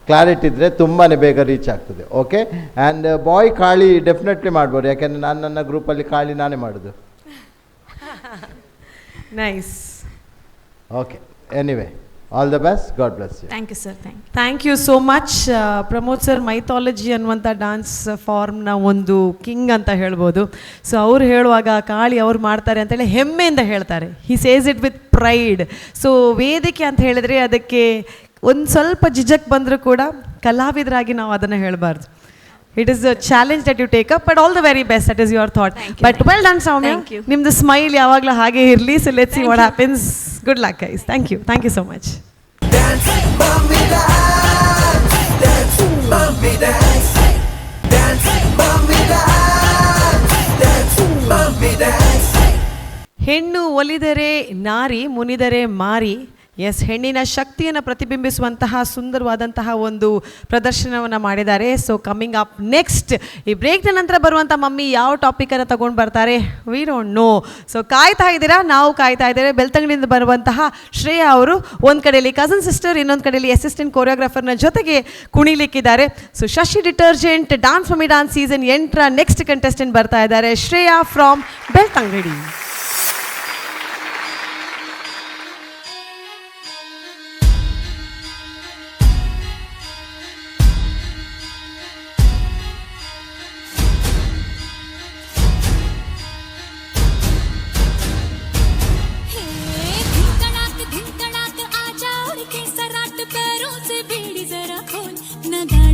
Speaker 11: ಕ್ಲಾರಿಟಿ ಇದ್ದರೆ ತುಂಬಾ ಬೇಗ ರೀಚ್ ಆಗ್ತದೆ. Okay, and boy Kali definitely ಮಾಡ್ಬೋದು, ಯಾಕೆಂದರೆ ನಾನು ನನ್ನ ಗ್ರೂಪಲ್ಲಿ ಕಾಳಿ ನಾನೇ ಮಾಡೋದು.
Speaker 3: Nice.
Speaker 11: Okay, anyway, all the best. God bless you.
Speaker 15: Thank you sir, thank.
Speaker 3: Thank you so much Pramod sir. Mythology ಅನ್ನುವಂಥ ಡಾನ್ಸ್ ಫಾರ್ಮ್ನ ಒಂದು ಕಿಂಗ್ ಅಂತ ಹೇಳ್ಬೋದು. ಸೊ ಅವ್ರು ಹೇಳುವಾಗ ಕಾಳಿ ಅವ್ರು ಮಾಡ್ತಾರೆ ಅಂತೇಳಿ ಹೆಮ್ಮೆಯಿಂದ ಹೇಳ್ತಾರೆ. He says it with pride. So ವೇದಿಕೆ ಅಂತ ಹೇಳಿದರೆ ಅದಕ್ಕೆ ಒಂದು ಸ್ವಲ್ಪ ಜಿಜಕ್ ಬಂದರೂ ಕೂಡ ಕಲಾವಿದರಾಗಿ ನಾವು ಅದನ್ನು ಹೇಳಬಾರ್ದು. It is a challenge that you take up, but all the very best. That is your thought, but well done, Soumya.
Speaker 15: Thank you.
Speaker 3: ನಿಮ್ಮದು ಸ್ಮೈಲ್ ಯಾವಾಗಲೂ ಹಾಗೆ ಇರಲಿ. So let's see what happens. Good luck, guys. Thank you, thank you so much.
Speaker 2: Mommy dance, dance, mommy dance, dance, mommy dance, dance, mommy dance.
Speaker 3: ಹೆಣ್ಣು ಒಲಿದರೆ ನಾರಿ, ಮುನಿದರೆ ಮಾರಿ. S, ಹೆಣ್ಣಿನ ಶಕ್ತಿಯನ್ನು ಪ್ರತಿಬಿಂಬಿಸುವಂತಹ ಸುಂದರವಾದಂತಹ ಒಂದು ಪ್ರದರ್ಶನವನ್ನು ಮಾಡಿದ್ದಾರೆ. ಸೊ ಕಮಿಂಗ್ ಅಪ್ ನೆಕ್ಸ್ಟ್, ಈ ಬ್ರೇಕ್ನ ನಂತರ ಬರುವಂಥ ಮಮ್ಮಿ ಯಾವ ಟಾಪಿಕನ್ನು ತಗೊಂಡು ಬರ್ತಾರೆ, we don't know. So ಕಾಯ್ತಾ ಇದ್ದೀರಾ, ನಾವು ಕಾಯ್ತಾ ಇದ್ದೇವೆ. ಬೆಳ್ತಂಗಡಿಯಿಂದ ಬರುವಂತಹ ಶ್ರೇಯಾ ಅವರು ಒಂದು ಕಡೆಯಲ್ಲಿ ಕಸನ್ ಸಿಸ್ಟರ್, ಇನ್ನೊಂದು ಕಡೆಯಲ್ಲಿ ಅಸಿಸ್ಟೆಂಟ್ ಕೊರಿಯೋಗ್ರಾಫರ್ನ ಜೊತೆಗೆ ಕುಣಿಲಿಕ್ಕಿದ್ದಾರೆ. So Shashi detergent dance mummy dance season 8ರ next contestant ಬರ್ತಾ ಇದ್ದಾರೆ, ಶ್ರೇಯಾ ಫ್ರಾಮ್ ಬೆಳ್ತಂಗಡಿ.
Speaker 5: धिनकड़ाक धिनकड़ाक आजा उड़ के सराट, पैरों से बेड़ी जरा खोल, नगाड़ा.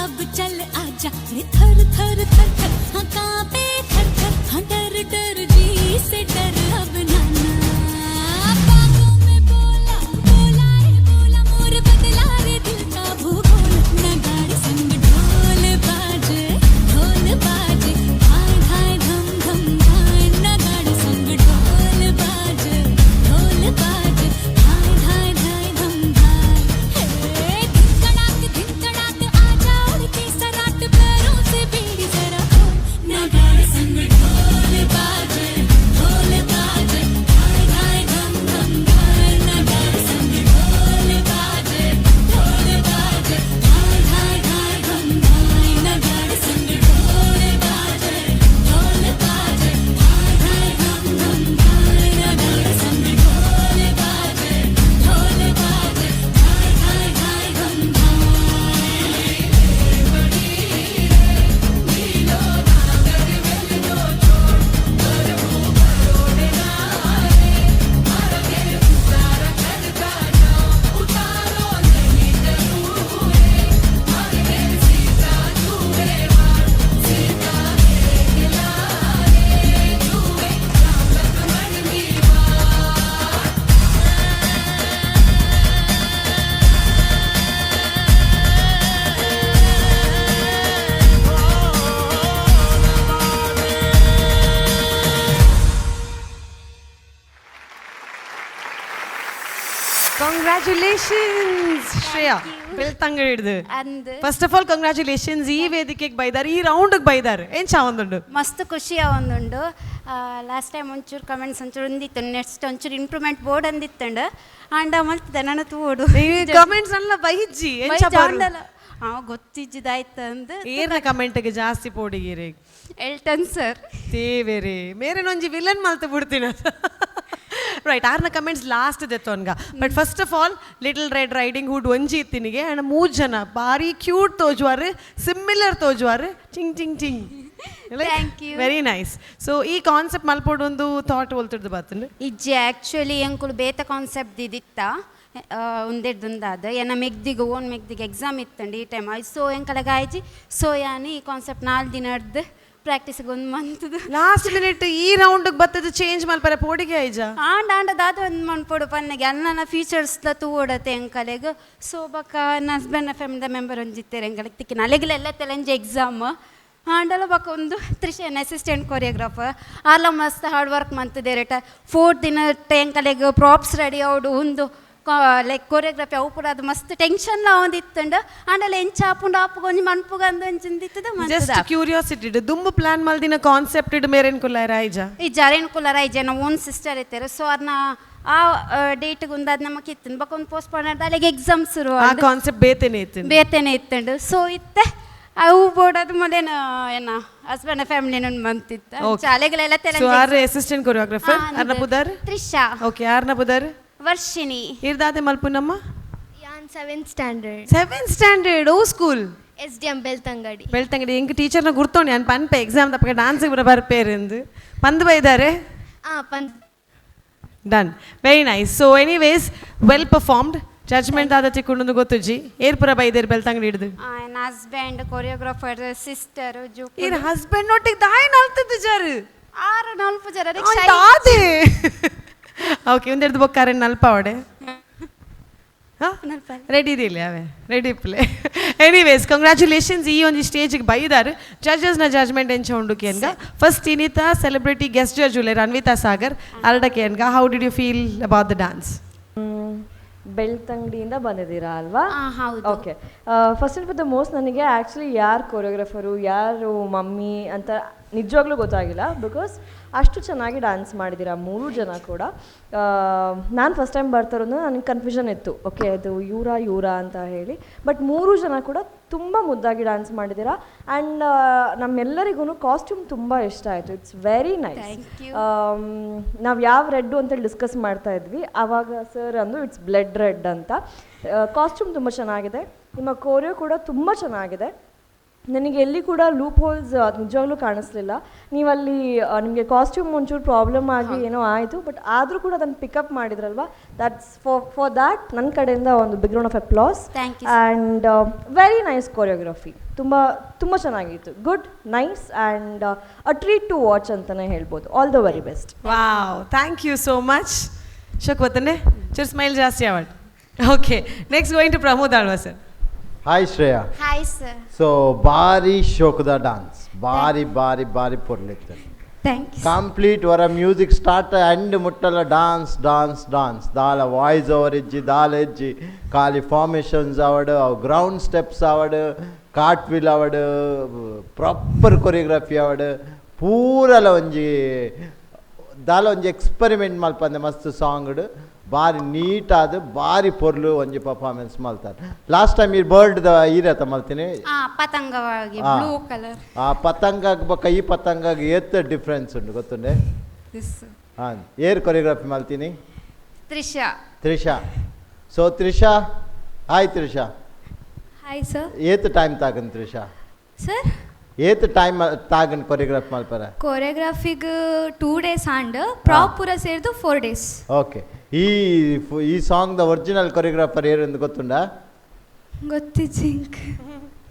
Speaker 20: अब चल आजा रे थर थर थर थर हाँ कांपे थर थर हाँ डर डर जी से डर अब नाना बागों में बोला बोला रे बोला मोर बदला रे दिल का भूगोल नगाड़े संग ढोल बाजे धाय धाय धम धम धाय नगाड़े संग ढोल बाजे धाय धाय धाय धम धाय हे धिन धड़ाक आजा उड़ के सराट पैरों से बेड़ी जरा खोल नगाड़े संग ढोल बाजे धाय धाय धम धम धाय नगाड़े संग ढोल बाजे धाय धाय धाय धम धाय नगाड़े संग ढोल बाजे धाय धाय धम धम धाय नगाड़े संग ढोल बाजे धाय धाय धाय धम
Speaker 3: ಕಂಗ್ರ್ಯಾಚುಲೇಷನ್ಸ್ ಶ್ರೇಯಾ ಬೆಳ್ತಂಗಡಿ
Speaker 9: ಅಂದ್
Speaker 3: ಫಸ್ಟ್ ಆಫ್ ಆಲ್ ಕಂಗ್ರ್ಯಾಚುಲೇಷನ್ಸ್ ಈ ವೇದಿಕೆಗೆ ಬೈದಾರೆ, ಈ ರೌಂಡ್ಗೆ ಬೈದಾರೆ, ಏನ್ ಚಾವಂದುಂಡು?
Speaker 9: ಮಸ್ತ್ ಖುಷಿ ಒಂದುಂಡು. ಲಾಸ್ಟ್ ಟೈಮ್ ಒಂಚೂರು ಕಮೆಂಟ್ಸ್ ಒಂಚೂರು ಒಂದಿತ್ತು, ನೆಕ್ಸ್ಟ್ ಒಂಚೂರು ಇಂಪ್ರೂವ್ಮೆಂಟ್ ಬೋರ್ಡ್ ಅಂದಿತ್ತಂಡು ಆಂಡ ಮಲ್ತಿದ್ದೆ ನಾನು ತೋಡು.
Speaker 3: ಕಮೆಂಟ್ಸ್ ಅಲ್ಲ ಬೈಜ್ಜಿ, ಎಂಚ ಬಾರು?
Speaker 9: ಹಾಂ ಗೊತ್ತಿಜ್ಜಿದಾಯ್ತು ಅಂದು.
Speaker 3: ಏರ್ನ ಕಮೆಂಟ್ಗೆ ಜಾಸ್ತಿ ಪೋಡಿಗಿರಿ?
Speaker 9: Elton sir.
Speaker 3: ದೇವೇರಿ ಮೇರೆನೊಂಜಿ ವಿಲನ್ ಮಲ್ತು ಬಿಡ್ತೀನಿ. ರೈಟ್, ಆರ್ನ ಕಮೆಂಟ್ಸ್ ಲಾಸ್ಟ್ ದೆತ್ತೊನ್ಗ. But first of all little red riding hood ಒಂಜಿ ಇತ್ತಿನಿಗೆ ಆ್ಯಂಡ್ ಮೂರು ಜನ ಭಾರಿ ಕ್ಯೂಟ್ ತೋಜುವಾರು, ಸಿಮಿಲರ್ ತೋಜುವಾರು, ಚಿಂಗ್ ಚಿಂಗ್ ಚಿಂಗ್.
Speaker 9: Thank you.
Speaker 3: Very nice. So ಈ ಕಾನ್ಸೆಪ್ಟ್ ಮಲ್ಪೋಡು ಒಂದು ಥಾಟ್ ಒಲ್ತಿಡ್ದು ಬರ್ತಂಡು?
Speaker 9: ಇಜ್ಜೆ, ಆ್ಯಕ್ಚುಲಿ ಎಂಕುಲು ಬೇತ ಕಾನ್ಸೆಪ್ಟ್ ದಿದಿತ್ತ ಉಂದೆಡ್ದುಂದಾದ ಏನ ಮೆಗ್ದಿಗೆ ಓನ್ ಮೆಗ್ದಿಗೆ ಎಕ್ಸಾಮ್ ಇತ್ತಂಡು ಈ ಟೈಮ್. ಸೊ ಎಂಕಲಗ ಆಯ್ಜಿ ಸೊ ಯಾನ್ ಈ ಕಾನ್ಸೆಪ್ಟ್ 4 ದಿನಡ್ದು ಪ್ರಾಕ್ಟೀಸ್ಗೆ ಒಂದು ಮಂತ್ದು.
Speaker 3: ಲಾಸ್ಟ್ ಮಿನಿಟ್ ಈ ರೌಂಡ್ಗೆ ಬತ್ತದ ಚೇಂಜ್ ಮಲ್ಪರೆ ಪೋಡಿಗೆ ಆಯ್ಜ?
Speaker 9: ಆಂಡ ಆಂಡ ದಾದ ಒಂದು ಮನ್ಪೊಡು ಪನ್ನಗೆ ಅಲ್ಲನ ಫೀಚರ್ಸ್ಲ ತೂವೊಡತೆ ಎಂಕಲೆಗ್. ಸೊ ಬೊಕ ನನ್ನ ಹಸ್ಬೆಂಡ್ ಫ್ಯಾಮಿಲಿ ಮೆಂಬರ್ ಒಂಜಿತ್ತೆರ್ ಎಂಕಲೆಗ್ ತಿಕ್ಕಿನ ಅಲೆಗ್ಲ ತೆಲಂಜಿ ಎಕ್ಸಾಮ್ ಆಂಡಲ. ಬೊಕ ಒಂದು ತ್ರಿಶನ್ ಅಸಿಸ್ಟೆಂಟ್ ಕೊರಿಯೋಗ್ರಾಫರ್ ಆರ್ಲ ಮಸ್ತ್ ಹಾರ್ಡ್ ವರ್ಕ್ ಮಂತುದೇರೇಟ. 4 ದಿನ ಎಂಕಲೆಗ್ ಪ್ರಾಪ್ಸ್ ರೆಡಿ ಆವೊಡು ಉಂದು ಲೈಕ್ ಕೊರಿಯೋಗ್ರಫಿ ಅವು ಪೂರ ಅದು ಮಸ್ತ್ ಟೆನ್ಷನ್ ಒಂದಿತ್ತುಂಡು. ಆಂಡಲ ಎಂಚ ಆಪುಂಡು ಆಪುಗ ಒಂಜಿ ಮನ್ಪುಗ ಅಂದ್ ಒಂಜಿಂದಿತ್ತದ.
Speaker 3: ಜಸ್ಟ್ ಕ್ಯೂರಿಯಾಸಿಟಿ, ದುಂಬು ಪ್ಲಾನ್ ಮಲ್ದಿನ ಕಾನ್ಸೆಪ್ಟ್ ಇಡ್ ಮೇರೇನ್ ಕುಲ್ಲಾರ ಆಯ್ಜ?
Speaker 9: ಈ ಜರೇನ್ ಕುಲ್ಲಾರ ಐಜ, ನಮ್ಮ ಓನ್ ಸಿಸ್ಟರ್ ಇತ್ತೆರ್. ಸೊ ಅದನ್ನ ಆ ಡೇಟ್ಗೆ ಒಂದು ಅದು ನಮಗೆ ಇತ್ತು ಬೊಕ ಒಂದು ಪೋಸ್ಟ್ಪೋನ್ ಆದ ಅಲ್ಲಿಗೆ ಎಕ್ಸಾಮ್ ಶುರು.
Speaker 3: ಆ ಕಾನ್ಸೆಪ್ಟ್ ಬೇತೆನೆ ಇತ್ತು.
Speaker 9: ಬೇತೆನೆ ಇತ್ತುಂಡು. ಸೊ ಇತ್ತೆ ಅವು ಬೋಡದು ಮೊದಲೇನ ಏನ ಹಸ್ಬೆಂಡ್ ಫ್ಯಾಮಿಲಿ ಮಂತಿತ್ತು ಶಾಲೆಗಳೆಲ್ಲ.
Speaker 3: ಸೊ ಆರ್ ಅಸಿಸ್ಟೆಂಟ್ ಕೊರಿಯೋಗ್ರಾಫರ್ ಅರ್ನ ಪುದರ್?
Speaker 9: ತ್ರಿಷಾ.
Speaker 3: ಓಕೆ, ಆರ್ನ ಪುದರ್?
Speaker 9: ವರ್ಷಿಣಿ.
Speaker 3: ಇರ್ದಾದೆ ಮಲ್ಪುನಮ್ಮ?
Speaker 7: ಯಾನ್ 7th standard.
Speaker 3: 7th standard, ಓ ಸ್ಕೂಲ್?
Speaker 7: SDM Belthangady.
Speaker 3: Belthangady. ಎಂಕ್ ಟೀಚರ್ನ ಗುರ್ತೋಣಿ ಅನ್ ಪನ್ಪೆ ಎಕ್ಸಾಮ್ ತಪ್ಪಗೆ ಡಾನ್ಸ್ ಬರ್ಪೇರಿಂದು ಪಂದ್ ಬೈದಾರೆ.
Speaker 7: ಪಂದ್.
Speaker 3: Done, very nice. So anyways well performed. Judgement ಆದ ಚಿಕ್ಕುಂಡು ಗೊತ್ತುಜಿ ಏರ್ಪುರ ಬೈದೇರ್ ಬೆಳ್ತಂಗಡಿ ಹಿಡಿದು?
Speaker 9: ನನ್ನ ಹಸ್ಬೆಂಡ್ ಕೊರಿಯೋಗ್ರಾಫರ್ ಸಿಸ್ಟರ್ ಜು.
Speaker 3: ಇರ್ ಹಸ್ಬೆಂಡ್ ಒಟ್ಟಿಗೆ ದಾಯಿ ನಲ್ತದ್ದು ಜರು
Speaker 9: ಆರು ನಲ್ಪ ಜರ.
Speaker 3: ದಾದೆ. ಓಕೆ, ಒಂದೆರಡು ಬೊಕ್ಕಾರೆ ನಲ್ಪ ಅವಡೆ ರೆಡಿ ಇದೆಯಲ್ಲ ಅವೇ ರೆಡಿ ಇಪ್ಪಲೆ. Anyways congratulations. ಈ ಒಂದು ಸ್ಟೇಜಿಗೆ ಬೈದಾರು ಜಡ್ಜಸ್ನ ಜಡ್ಜ್ಮೆಂಟ್ ಎಂಚ ಉಂಡು ಕೇನ್ಗ. ಫಸ್ಟ್ ಇನಿತಾ ಸೆಲೆಬ್ರಿಟಿ ಗೆಸ್ಟ್ ಜಡ್ಜ್ ಉಲ್ಲೇರ್ ಅನ್ವಿತಾ ಸಾಗರ್ ಅರಡ ಕೇನ್ಗ, how did you feel about the dance?
Speaker 13: ಬೆಳ್ತಂಗಡಿಯಿಂದ ಬಂದಿದ್ದೀರಾ ಅಲ್ವಾ?
Speaker 9: ಹೌದು.
Speaker 13: Okay, first and for the most ನನಗೆ ಆ್ಯಕ್ಚುಲಿ ಯಾರು ಕೊರಿಯೋಗ್ರಾಫರು ಯಾರು ಮಮ್ಮಿ ಅಂತ ನಿಜವಾಗ್ಲೂ ಗೊತ್ತಾಗಿಲ್ಲ. Because ಅಷ್ಟು ಚೆನ್ನಾಗಿ ಡ್ಯಾನ್ಸ್ ಮಾಡಿದ್ದೀರಾ ಮೂರು ಜನ ಕೂಡ. ನಾನು ಫಸ್ಟ್ ಟೈಮ್ ಬರ್ತಾರೋದು ನನಗೆ ಕನ್ಫ್ಯೂಷನ್ ಇತ್ತು, ಓಕೆ ಅದು ಇವರಾ ಇವರಾ ಅಂತ ಹೇಳಿ. ಬಟ್ ಮೂರು ಜನ ಕೂಡ ತುಂಬ ಮುದ್ದಾಗಿ ಡ್ಯಾನ್ಸ್ ಮಾಡಿದ್ದೀರಾ. ಆ್ಯಂಡ್ ನಮ್ಮೆಲ್ಲರಿಗೂ ಕಾಸ್ಟ್ಯೂಮ್ ತುಂಬ ಇಷ್ಟ ಆಯಿತು. It's very nice. ನಾವು ಯಾವ ರೆಡ್ಡು ಅಂತೇಳಿ ಡಿಸ್ಕಸ್ ಮಾಡ್ತಾ ಇದ್ವಿ ಆವಾಗ ಸರ್ ಅಂದು it's blood red ಅಂತ. ಕಾಸ್ಟ್ಯೂಮ್ ತುಂಬ ಚೆನ್ನಾಗಿದೆ, ನಿಮ್ಮ ಕೋರಿಯೋ ಕೂಡ ತುಂಬ ಚೆನ್ನಾಗಿದೆ. ನನಗೆ ಎಲ್ಲಿ ಕೂಡ ಲೂಪ್ ಹೋಲ್ಸ್ ನಿಜವಾಗ್ಲೂ ಕಾಣಿಸ್ಲಿಲ್ಲ. ನೀವಲ್ಲಿ ನಿಮಗೆ ಕಾಸ್ಟ್ಯೂಮ್ ಒಂಚೂರು ಪ್ರಾಬ್ಲಮ್ ಆಗಿ ಏನೋ ಆಯಿತು, ಬಟ್ ಆದರೂ ಕೂಡ ಅದನ್ನು ಪಿಕಪ್ ಮಾಡಿದ್ರಲ್ವ, that's for that ನನ್ನ ಕಡೆಯಿಂದ ಒಂದು big round of applause.
Speaker 9: Thank you.
Speaker 13: And very nice choreography, ತುಂಬ ತುಂಬ ಚೆನ್ನಾಗಿತ್ತು. Good, nice and a treat to watch ಅಂತಲೇ ಹೇಳ್ಬೋದು. All the very best.
Speaker 3: Wow, thank you so much. ಶೋಕ್ ಗೊತ್ತನೆ ಚೂರು ಸ್ಮೈಲ್ ಜಾಸ್ತಿ award. Okay, next going to Pramod Alva sir.
Speaker 11: Hi Shreya.
Speaker 5: Hi sir.
Speaker 11: So ಬಾರಿ ಶೋಕದ dance, ಬಾರಿ ಬಾರಿ ಬಾರಿ ಪೊರ್ಲಿತ್ತು.
Speaker 5: Thank you.
Speaker 11: Complete ವರ music start and ಮುಟ್ಟಲ dance dance dance, ದಾಲ voice over ಇಜ್ಜಿ ದಾಲ ಇಜ್ಜಿ, ಖಾಲಿ ಫಾರ್ಮೇಷನ್ಸ್ ಅವಡು, ಅವು ಗ್ರೌಂಡ್ ಸ್ಟೆಪ್ಸ್ ಅವಡು, ಕಾಟ್ ವೀಲ್ ಅವಡು, ಪ್ರಾಪರ್ ಕೊರಿಯೋಗ್ರಫಿ ಅವಡು, ಪೂರಲ ಒಂಜಿ ದಾಲ ಒಂಜಿ ಎಕ್ಸ್ಪೆರಿಮೆಂಟ್ ಮಲ್ಪಂದೆ ಮಸ್ತ್ ಸಾಂಗ್ಡ್ ಬಾರಿ ನೀಟಾದ ಬಾರಿ ಪೊರ್ಲು ಒಂಜಿ ಪರ್ಫಾರ್ಮೆನ್ಸ್ ಮಲ್ತಾರೆ. ಲಾಸ್ಟ್ ಟೈಮ್ ಈ ಬರ್ಡ್ the ಈರತ ಮಲ್ತೀನಿ
Speaker 5: ಪತಂಗವಾಗಿ ಬ್ಲೂ ಕಲರ್.
Speaker 11: ಆ ಪತಂಗ ಬೊಕ್ಕ ಈ ಪತಂಗ ಏತ್ ಡಿಫ್ರೆನ್ಸ್ ಉಂಟು ಗೊತ್ತುಂಡೆ? ಹಾಂ, ಏರ್ choreography ಮಲ್ತೀನಿ
Speaker 5: Trisha.
Speaker 11: Trisha. So Trisha, hi Trisha.
Speaker 5: Hi sir.
Speaker 11: ಏತ್ time ತಾಗನ್ ತ್ರಿಷಾ?
Speaker 5: Sir
Speaker 11: ಏತ್ time ತಾಗನ್ choreography ಮಲ್ಪರ?
Speaker 5: ಕೊರಿಯೋಗ್ರಾಫಿಗ್ 2 days and prop ಪೂರ ಸೇರಿದು 4 ಡೇಸ್.
Speaker 11: ಓಕೆ, ಈ ಈ song the original choreographer ಏರೆಂದು ಗೊತ್ತುಂಡಾ?
Speaker 5: ಗೊತ್ತಿಜ್ಜಿ.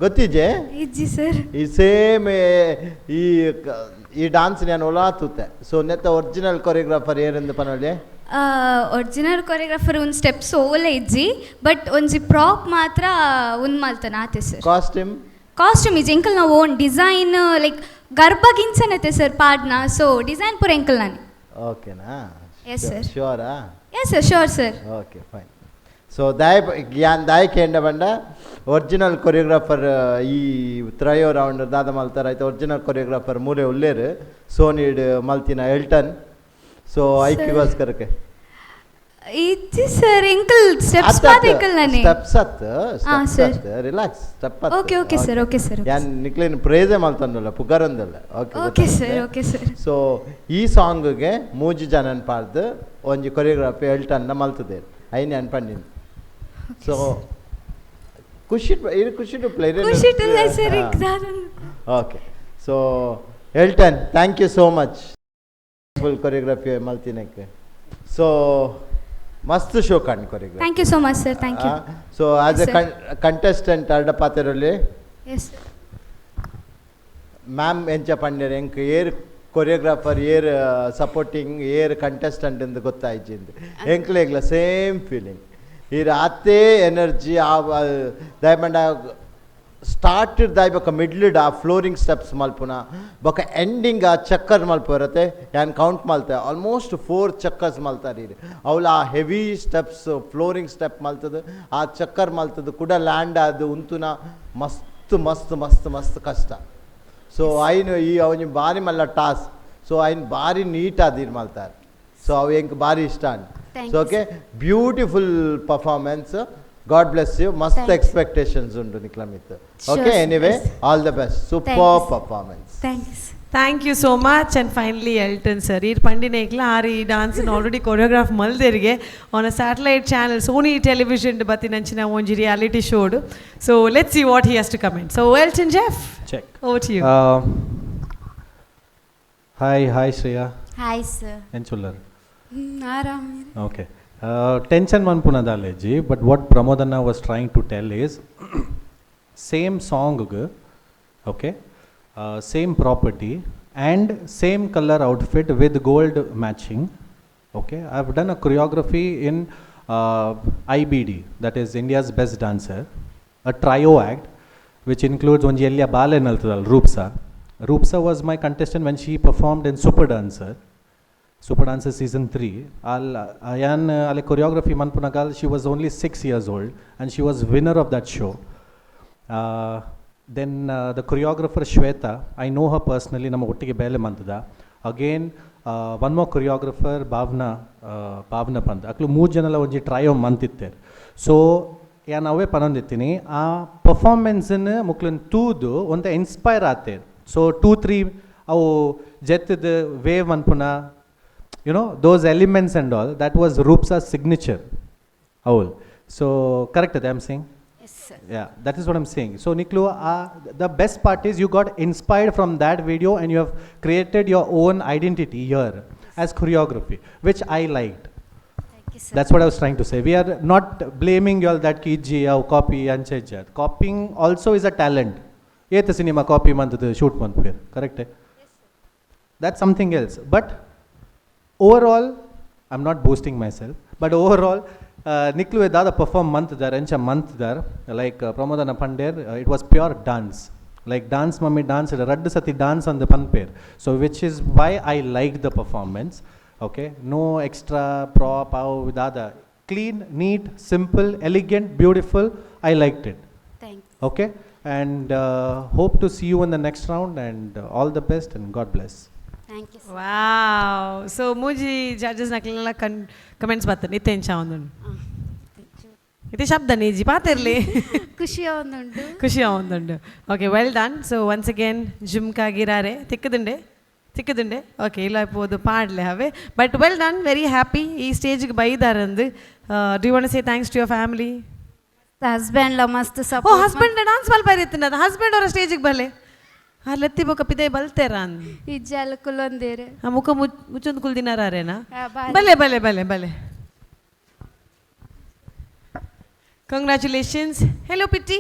Speaker 11: ಗೊತ್ತಿಜ್ಜೆ?
Speaker 5: ಇಜ್ಜಿ ಸರ್.
Speaker 11: ಈ ಸೇಮ್ ಈ ಈ ಡಾನ್ಸ್ ನಾನು ಒಲಾ ತೂತೆ. ಸೊ ನೆತ್ತ ಒರಿಜಿನಲ್ ಕೊರಿಯೋಗ್ರಾಫರ್ ಏರೆಂದು ಪನೊಲಿ?
Speaker 5: ಒರಿಜಿನಲ್ ಕೊರಿಯೋಗ್ರಾಫರ್ ಒಂದು ಸ್ಟೆಪ್ಸ್ ಓಲೆ ಇಜ್ಜಿ, ಬಟ್ ಒಂಜಿ ಪ್ರಾಪ್ ಮಾತ್ರ ಉಂದು ಮಲ್ತನ ಆತೆ sir.
Speaker 11: Costume?
Speaker 5: Costume ಇಜ್ಜಿ ಎಂಕಲ್ ನಾವು own design, like ಗರ್ಭ ಗಿಂಚನತೆ ಸರ್ ಪಾಡ್ನ, ಸೊ ಡಿಸೈನ್ ಪೂರ ಎಂಕಲ್ ನಾನು.
Speaker 11: ಓಕೆನಾ?
Speaker 5: Yes sir.
Speaker 11: ಶೋರಾ?
Speaker 5: Yes sir, sure sir.
Speaker 11: Okay fine. So ದಾಯ ಯಾನ್ ದಾಯ ಕೇಂಡ ಬಂಡ ಒರಿಜಿನಲ್ ಕೊರಿಯೋಗ್ರಾಫರ್ ಈ ತ್ರಯೋ ರೌಂಡ್ ದಾದ ಮಲ್ತಾರ ಆಯ್ತು. ಒರಿಜಿನಲ್ ಕೊರಿಯೋಗ್ರಾಫರ್ ಮೂಲೆ ಉಲ್ಲೇರು ಸೋನಿಡ್ ಮಲ್ತಿನ ಎಲ್ಟನ್. ಸೊ ಐಕ್ಯಗೋಸ್ಕರಕ್ಕೆ
Speaker 5: ಇಜ್ಜಿ ಸರ್, ಎಂಕಲ್ ಸ್ಟೆಪ್ಸ್ ಮಾತ್ರ ಎಂಕಲ್ ನಾನೇ.
Speaker 11: ಸ್ಟೆಪ್ಸ್ ಅತ್, ಸ್ಟೆಪ್ಸ್ ಅತ್, ರಿಲ್ಯಾಕ್ಸ್ ಸ್ಟೆಪ್ ಅತ್.
Speaker 5: Okay okay sir, okay sir.
Speaker 11: ಯಾನ್ ನಿಕ್ಲೇನ್ ಪ್ರೇಜೆ ಮಲ್ತಂದಲ್ಲ ಪುಗರಂದಲ್ಲ. Okay
Speaker 5: okay sir, okay sir.
Speaker 11: So ಈ ಸಾಂಗ್ಗೆ ಮೂಜಿ ಜನನ್ ಪಾಡ್ದು ಒಂಜಿ ಕೊರಿಯೋಗ್ರಫಿ ಎಲ್ಟನ್ನ ಮಲ್ತದೆ ಐನ್ ಅನ್ಪಂಡಿನಿ. ಸೊ ಖುಷಿ ಇದು ಖುಷಿ ಟು ಪ್ಲೇ
Speaker 5: ಖುಷಿ to sir.
Speaker 11: Okay, so Elton thank you so much full choreography ಮಲ್ತಿನಕ್ಕೆ. So ಮಸ್ತ್ ಶೋ ಕಾಣ್ choreography.
Speaker 5: Thank you so much sir, thank you.
Speaker 11: So as a contestant ಅರ್ಡ ಪಾತಿರಲ್ಲಿ
Speaker 5: S
Speaker 11: ma'am ಎಂಚ ಪಂಡ್ಯರ್ ಎಂಕ್ ಏರ್ ಕೊರಿಯೋಗ್ರಾಫರ್ ಏರ್ ಸಪೋರ್ಟಿಂಗ್ ಏರ್ ಕಂಟೆಸ್ಟೆಂಟ್ ಎಂದು ಗೊತ್ತಾಯ್ಚಿಂದು ಎಂಕ್ಲೆಗ್ಲ same feeling. ಈ ರಾತೇ energy ಆ ದಯಮಂಡ ಸ್ಟಾರ್ಟ್ ದಾಯ್ ಬೊಕ ಮಿಡ್ಲ್ಡ್ ಆ ಫ್ಲೋರಿಂಗ್ ಸ್ಟೆಪ್ಸ್ ಮಲ್ಪುನ ಬೊಕ ಎಂಡಿಂಗ್ ಆ ಚಕ್ಕರ್ ಮಲ್ಪರತೆ ಯಾನ್ ಕೌಂಟ್ ಮಲ್ತೆ ಆಲ್ಮೋಸ್ಟ್ 4 ಚಕ್ಕರ್ಸ್ ಮಲ್ತಾರೆ. ಅವಳು ಆ heavy steps flooring step ಮಲ್ತದ ಆ ಚಕ್ಕರ್ ಮಲ್ತದ ಕೂಡ ಲ್ಯಾಂಡ್ ಅದು ಉಂತುನ ಮಸ್ತ್ ಮಸ್ತ್ ಮಸ್ತ್ ಮಸ್ತ್ ಕಷ್ಟ. ಸೊ ಐನು ಈ ಅವನ ಭಾರಿ ಮಲ್ಲ ಟಾಸ್ಕ್. ಸೊ ಐನ್ ಭಾರಿ ನೀಟ್ ಆದಿರ್ ಮಲ್ತಾರೆ. ಸೊ ಅವು ಎಂಕ್ ಭಾರಿ ಇಷ್ಟ. So okay, beautiful performance. God bless you. ಮಸ್ತ್ ಎಕ್ಸ್ಪೆಕ್ಟೇಷನ್ಸ್ ಉಂಟು ನಿಕ್ಲಮಿತ್. Okay, anyway all the best. Super performance.
Speaker 5: Thanks.
Speaker 3: Thank you so much. And finally Elton sir, ಈರ್ ಪಂಡಿನೇಕ್ಲ are ಈ ಡಾನ್ಸ್ನ ಆಲ್ರೆಡಿ ಕೊರಿಯೋಗ್ರಾಫ್ ಮಲ್ದೆರಿಗೆ on a satellite channel Sony television ಬತ್ತಿನಂಚಿನ ಒಂಜಿ reality showed. So let's see what he has to comment. So Elton Jeff,
Speaker 12: check,
Speaker 3: over to you.
Speaker 12: Hi hi Shreya.
Speaker 5: Hi sir.
Speaker 12: ಎಂಚುಲ್ಲರ್?
Speaker 5: ಆರಾಮ್.
Speaker 12: Okay, tension ಮನ್ಪುನದಾಲೇಜಿ, but what ಪ್ರಮೋದನ್ನ was trying to tell is same song, okay, same property and same colour outfit with gold matching. Okay, I have done a choreography in IBD, that is India's best dancer, a trio act which includes ಒಂಜಿ ಎಲ್ಲಿಯ ಬಾಲೆ ನಲ್ತದಲ್ಲ Roopsa. Roopsa was my contestant when she performed in super dancer. Super Dancer Season 3. Ayan ale choreography Manpunagal, she was only 6 years old and she was winner of that show. Then the choreographer Shweta, I know her personally, nama ottige bele mantada. Again, one more choreographer Bhavna, Bhavna Pant. Aklu 3 janala onji trio mantittere. So yan ave panondittini aa performance nu muklen toodu onta inspire aatere. So 2 3 avu jettid wave manpuna, you know, those elements and all, that was Roopsa's signature. Avul. So correct I am saying?
Speaker 9: Yes sir.
Speaker 12: Yeah, that is what I'm saying. So, Niklu, the best part is you got inspired from that video and you have created your own identity here as choreography, which I liked.
Speaker 9: Thank you, sir.
Speaker 12: That's what I was trying to say. We are not blaming you all that ki or copy and change. Copying also is a talent. ಏತ್ cinema copy ಮಂತದ್ದು shoot ಮನ್ಪೇರ್, correct? That's something else. But overall, I'm not boasting myself, but overall, ನಿಕ್ಲು ದಾದ perform ಮಂತ್ದಾರ್ ಎಂಚ ಮಂತ್ದಾರ್, like ಪ್ರಮೋದನ ಪಂಡೇರ್, it was pure dance, like Dance Mummy dance ರಡ್ಡು ಸತಿ dance ಅಂದ್ ಪನ್ಪೇರ್. So which is why I like the performance, okay? No extra prop ಅವು ದಾದ, clean, neat, simple, elegant, beautiful. I liked it.
Speaker 9: Thank.
Speaker 12: Okay, and hope to see you in the next round, and all the best and God bless.
Speaker 9: Thank you.
Speaker 3: Wow. So ಮೂಜಿ judges ನಕ್ಲೆಲ್ಲ ಕನ್ comments ಬರ್ತದೆ ಇತ್ತೆ ಎಂಚ ಒಂದು ಇತ್ತೆ ಶಬ್ದ ನೀಜಿ ಪಾತಿರ್ಲಿ.
Speaker 5: ಖುಷಿ ಒಂದುಂಡು.
Speaker 3: ಖುಷಿ ಒಂದುಂಡು. Okay, well done. So once again ಜುಮ್ಕಾ ಗಿರಾರೆ ತಿಕ್ಕದುಂಡೆ ತಿಕ್ಕದುಂಡೆ. ಓಕೆ, ಇಲ್ಲ ಪೋದು ಪಾಡ್ಲೆ ಹವೆ, but well done, very happy ಈ ಸ್ಟೇಜ್ಗೆ ಬೈದಾರಂದು. Do want say thanks to your family?
Speaker 9: Husband ಲ ಮಸ್ತ್
Speaker 3: ಓ
Speaker 9: support.
Speaker 3: Husband dance ಮಲ್ಪ ಇರ್ತದೆ. ಹಸ್ಬೆಂಡ್ ಅವರ ಸ್ಟೇಜಿಗೆ ಬಲ್ಲೆ ಲೆತ್ತಿ ಬೊಕ್ಕ ಪಿದೆ ಬಲ್ತೇರ ಅಂದ್.
Speaker 5: ಇಜ್ಜಾಲ ಕುಲೊಂದೇರು.
Speaker 3: ಆ ಮುಖ ಮುಚ್ಚೊಂದು ಕುಲ್ದಿನಾರೇನಾ?
Speaker 5: ಆ, ಬಾರಿ.
Speaker 3: ಬಲ್ಲೆ ಬಲ್ಲೆ ಬಲ್ಲೆ ಬಲ್ಲೆ. ಕಂಗ್ರ್ಯಾಚುಲೇಷನ್ಸ್. ಹೆಲೋ ಪಿಟ್ಟಿ,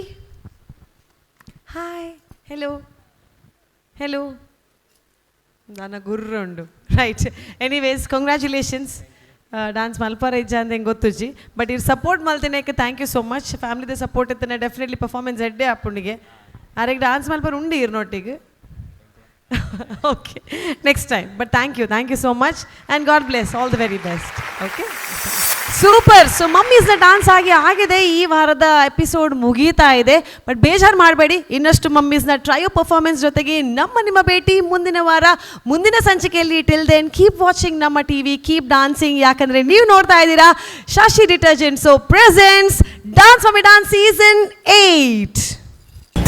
Speaker 3: hi. Hello hello. ನನ್ನ ಗುರ್ರ ಉಂಡು. Right, anyways congratulations. Dance ಮಲ್ಪರ ಇಜ್ಜ ಅಂತ ಹೆಂಗೆ ಗೊತ್ತುಜಿ, ಬಟ್ ಇರ್ ಸಪೋರ್ಟ್ ಮಲ್ತೇನೆ, thank you so much. ಫ್ಯಾಮಿಲಿದ support ಇತ್ತನೆ definitely performance ಎಡ್ಡೆ ಅಪ್ಪುಂಡಿಗೆ ಆರೆಗ್ ಡಾನ್ಸ್ ಮಲ್ಪರ ಉಂಡು ಇರ್ನೊಟ್ಟಿಗೆ. Okay, next time. But thank you, thank you so much and God bless, all the very best. Okay, super. So ಮಮ್ಮೀಸ್ನ dance ಆಗಿ ಆಗಿದೆ. ಈ ವಾರದ ಎಪಿಸೋಡ್ ಮುಗೀತಾ ಇದೆ. ಬಟ್ ಬೇಜಾರು ಮಾಡಬೇಡಿ, ಇನ್ನಷ್ಟು ಮಮ್ಮೀಸ್ನ ಟ್ರಯೋ ಪರ್ಫಾರ್ಮೆನ್ಸ್ ಜೊತೆಗೆ ನಮ್ಮ ನಿಮ್ಮ ಭೇಟಿ ಮುಂದಿನ ವಾರ ಮುಂದಿನ ಸಂಚಿಕೆಯಲ್ಲಿ. Till then, keep watching ನಮ್ಮ TV, keep dancing. ಯಾಕಂದರೆ ನೀವು ನೋಡ್ತಾ ಇದ್ದೀರಾ Shashi detergent soap presents Dance Mummy Dance season 8.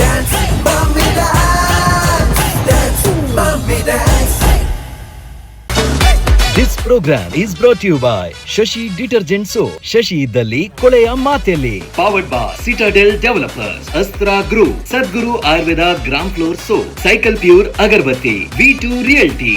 Speaker 2: Dance, mommy, dance. Dance, mommy, dance.
Speaker 1: This program is brought you by Shashi detergent soap. Shashi ಇದ್ದಲ್ಲಿ ಕೊಳೆಯ ಮಾತೆಲ್ಲಿ. Powered by Citadel Developers, Astra Group, Sadguru Ayurveda gram flour soap, Cycle Pure agarbatti, V2 Realty.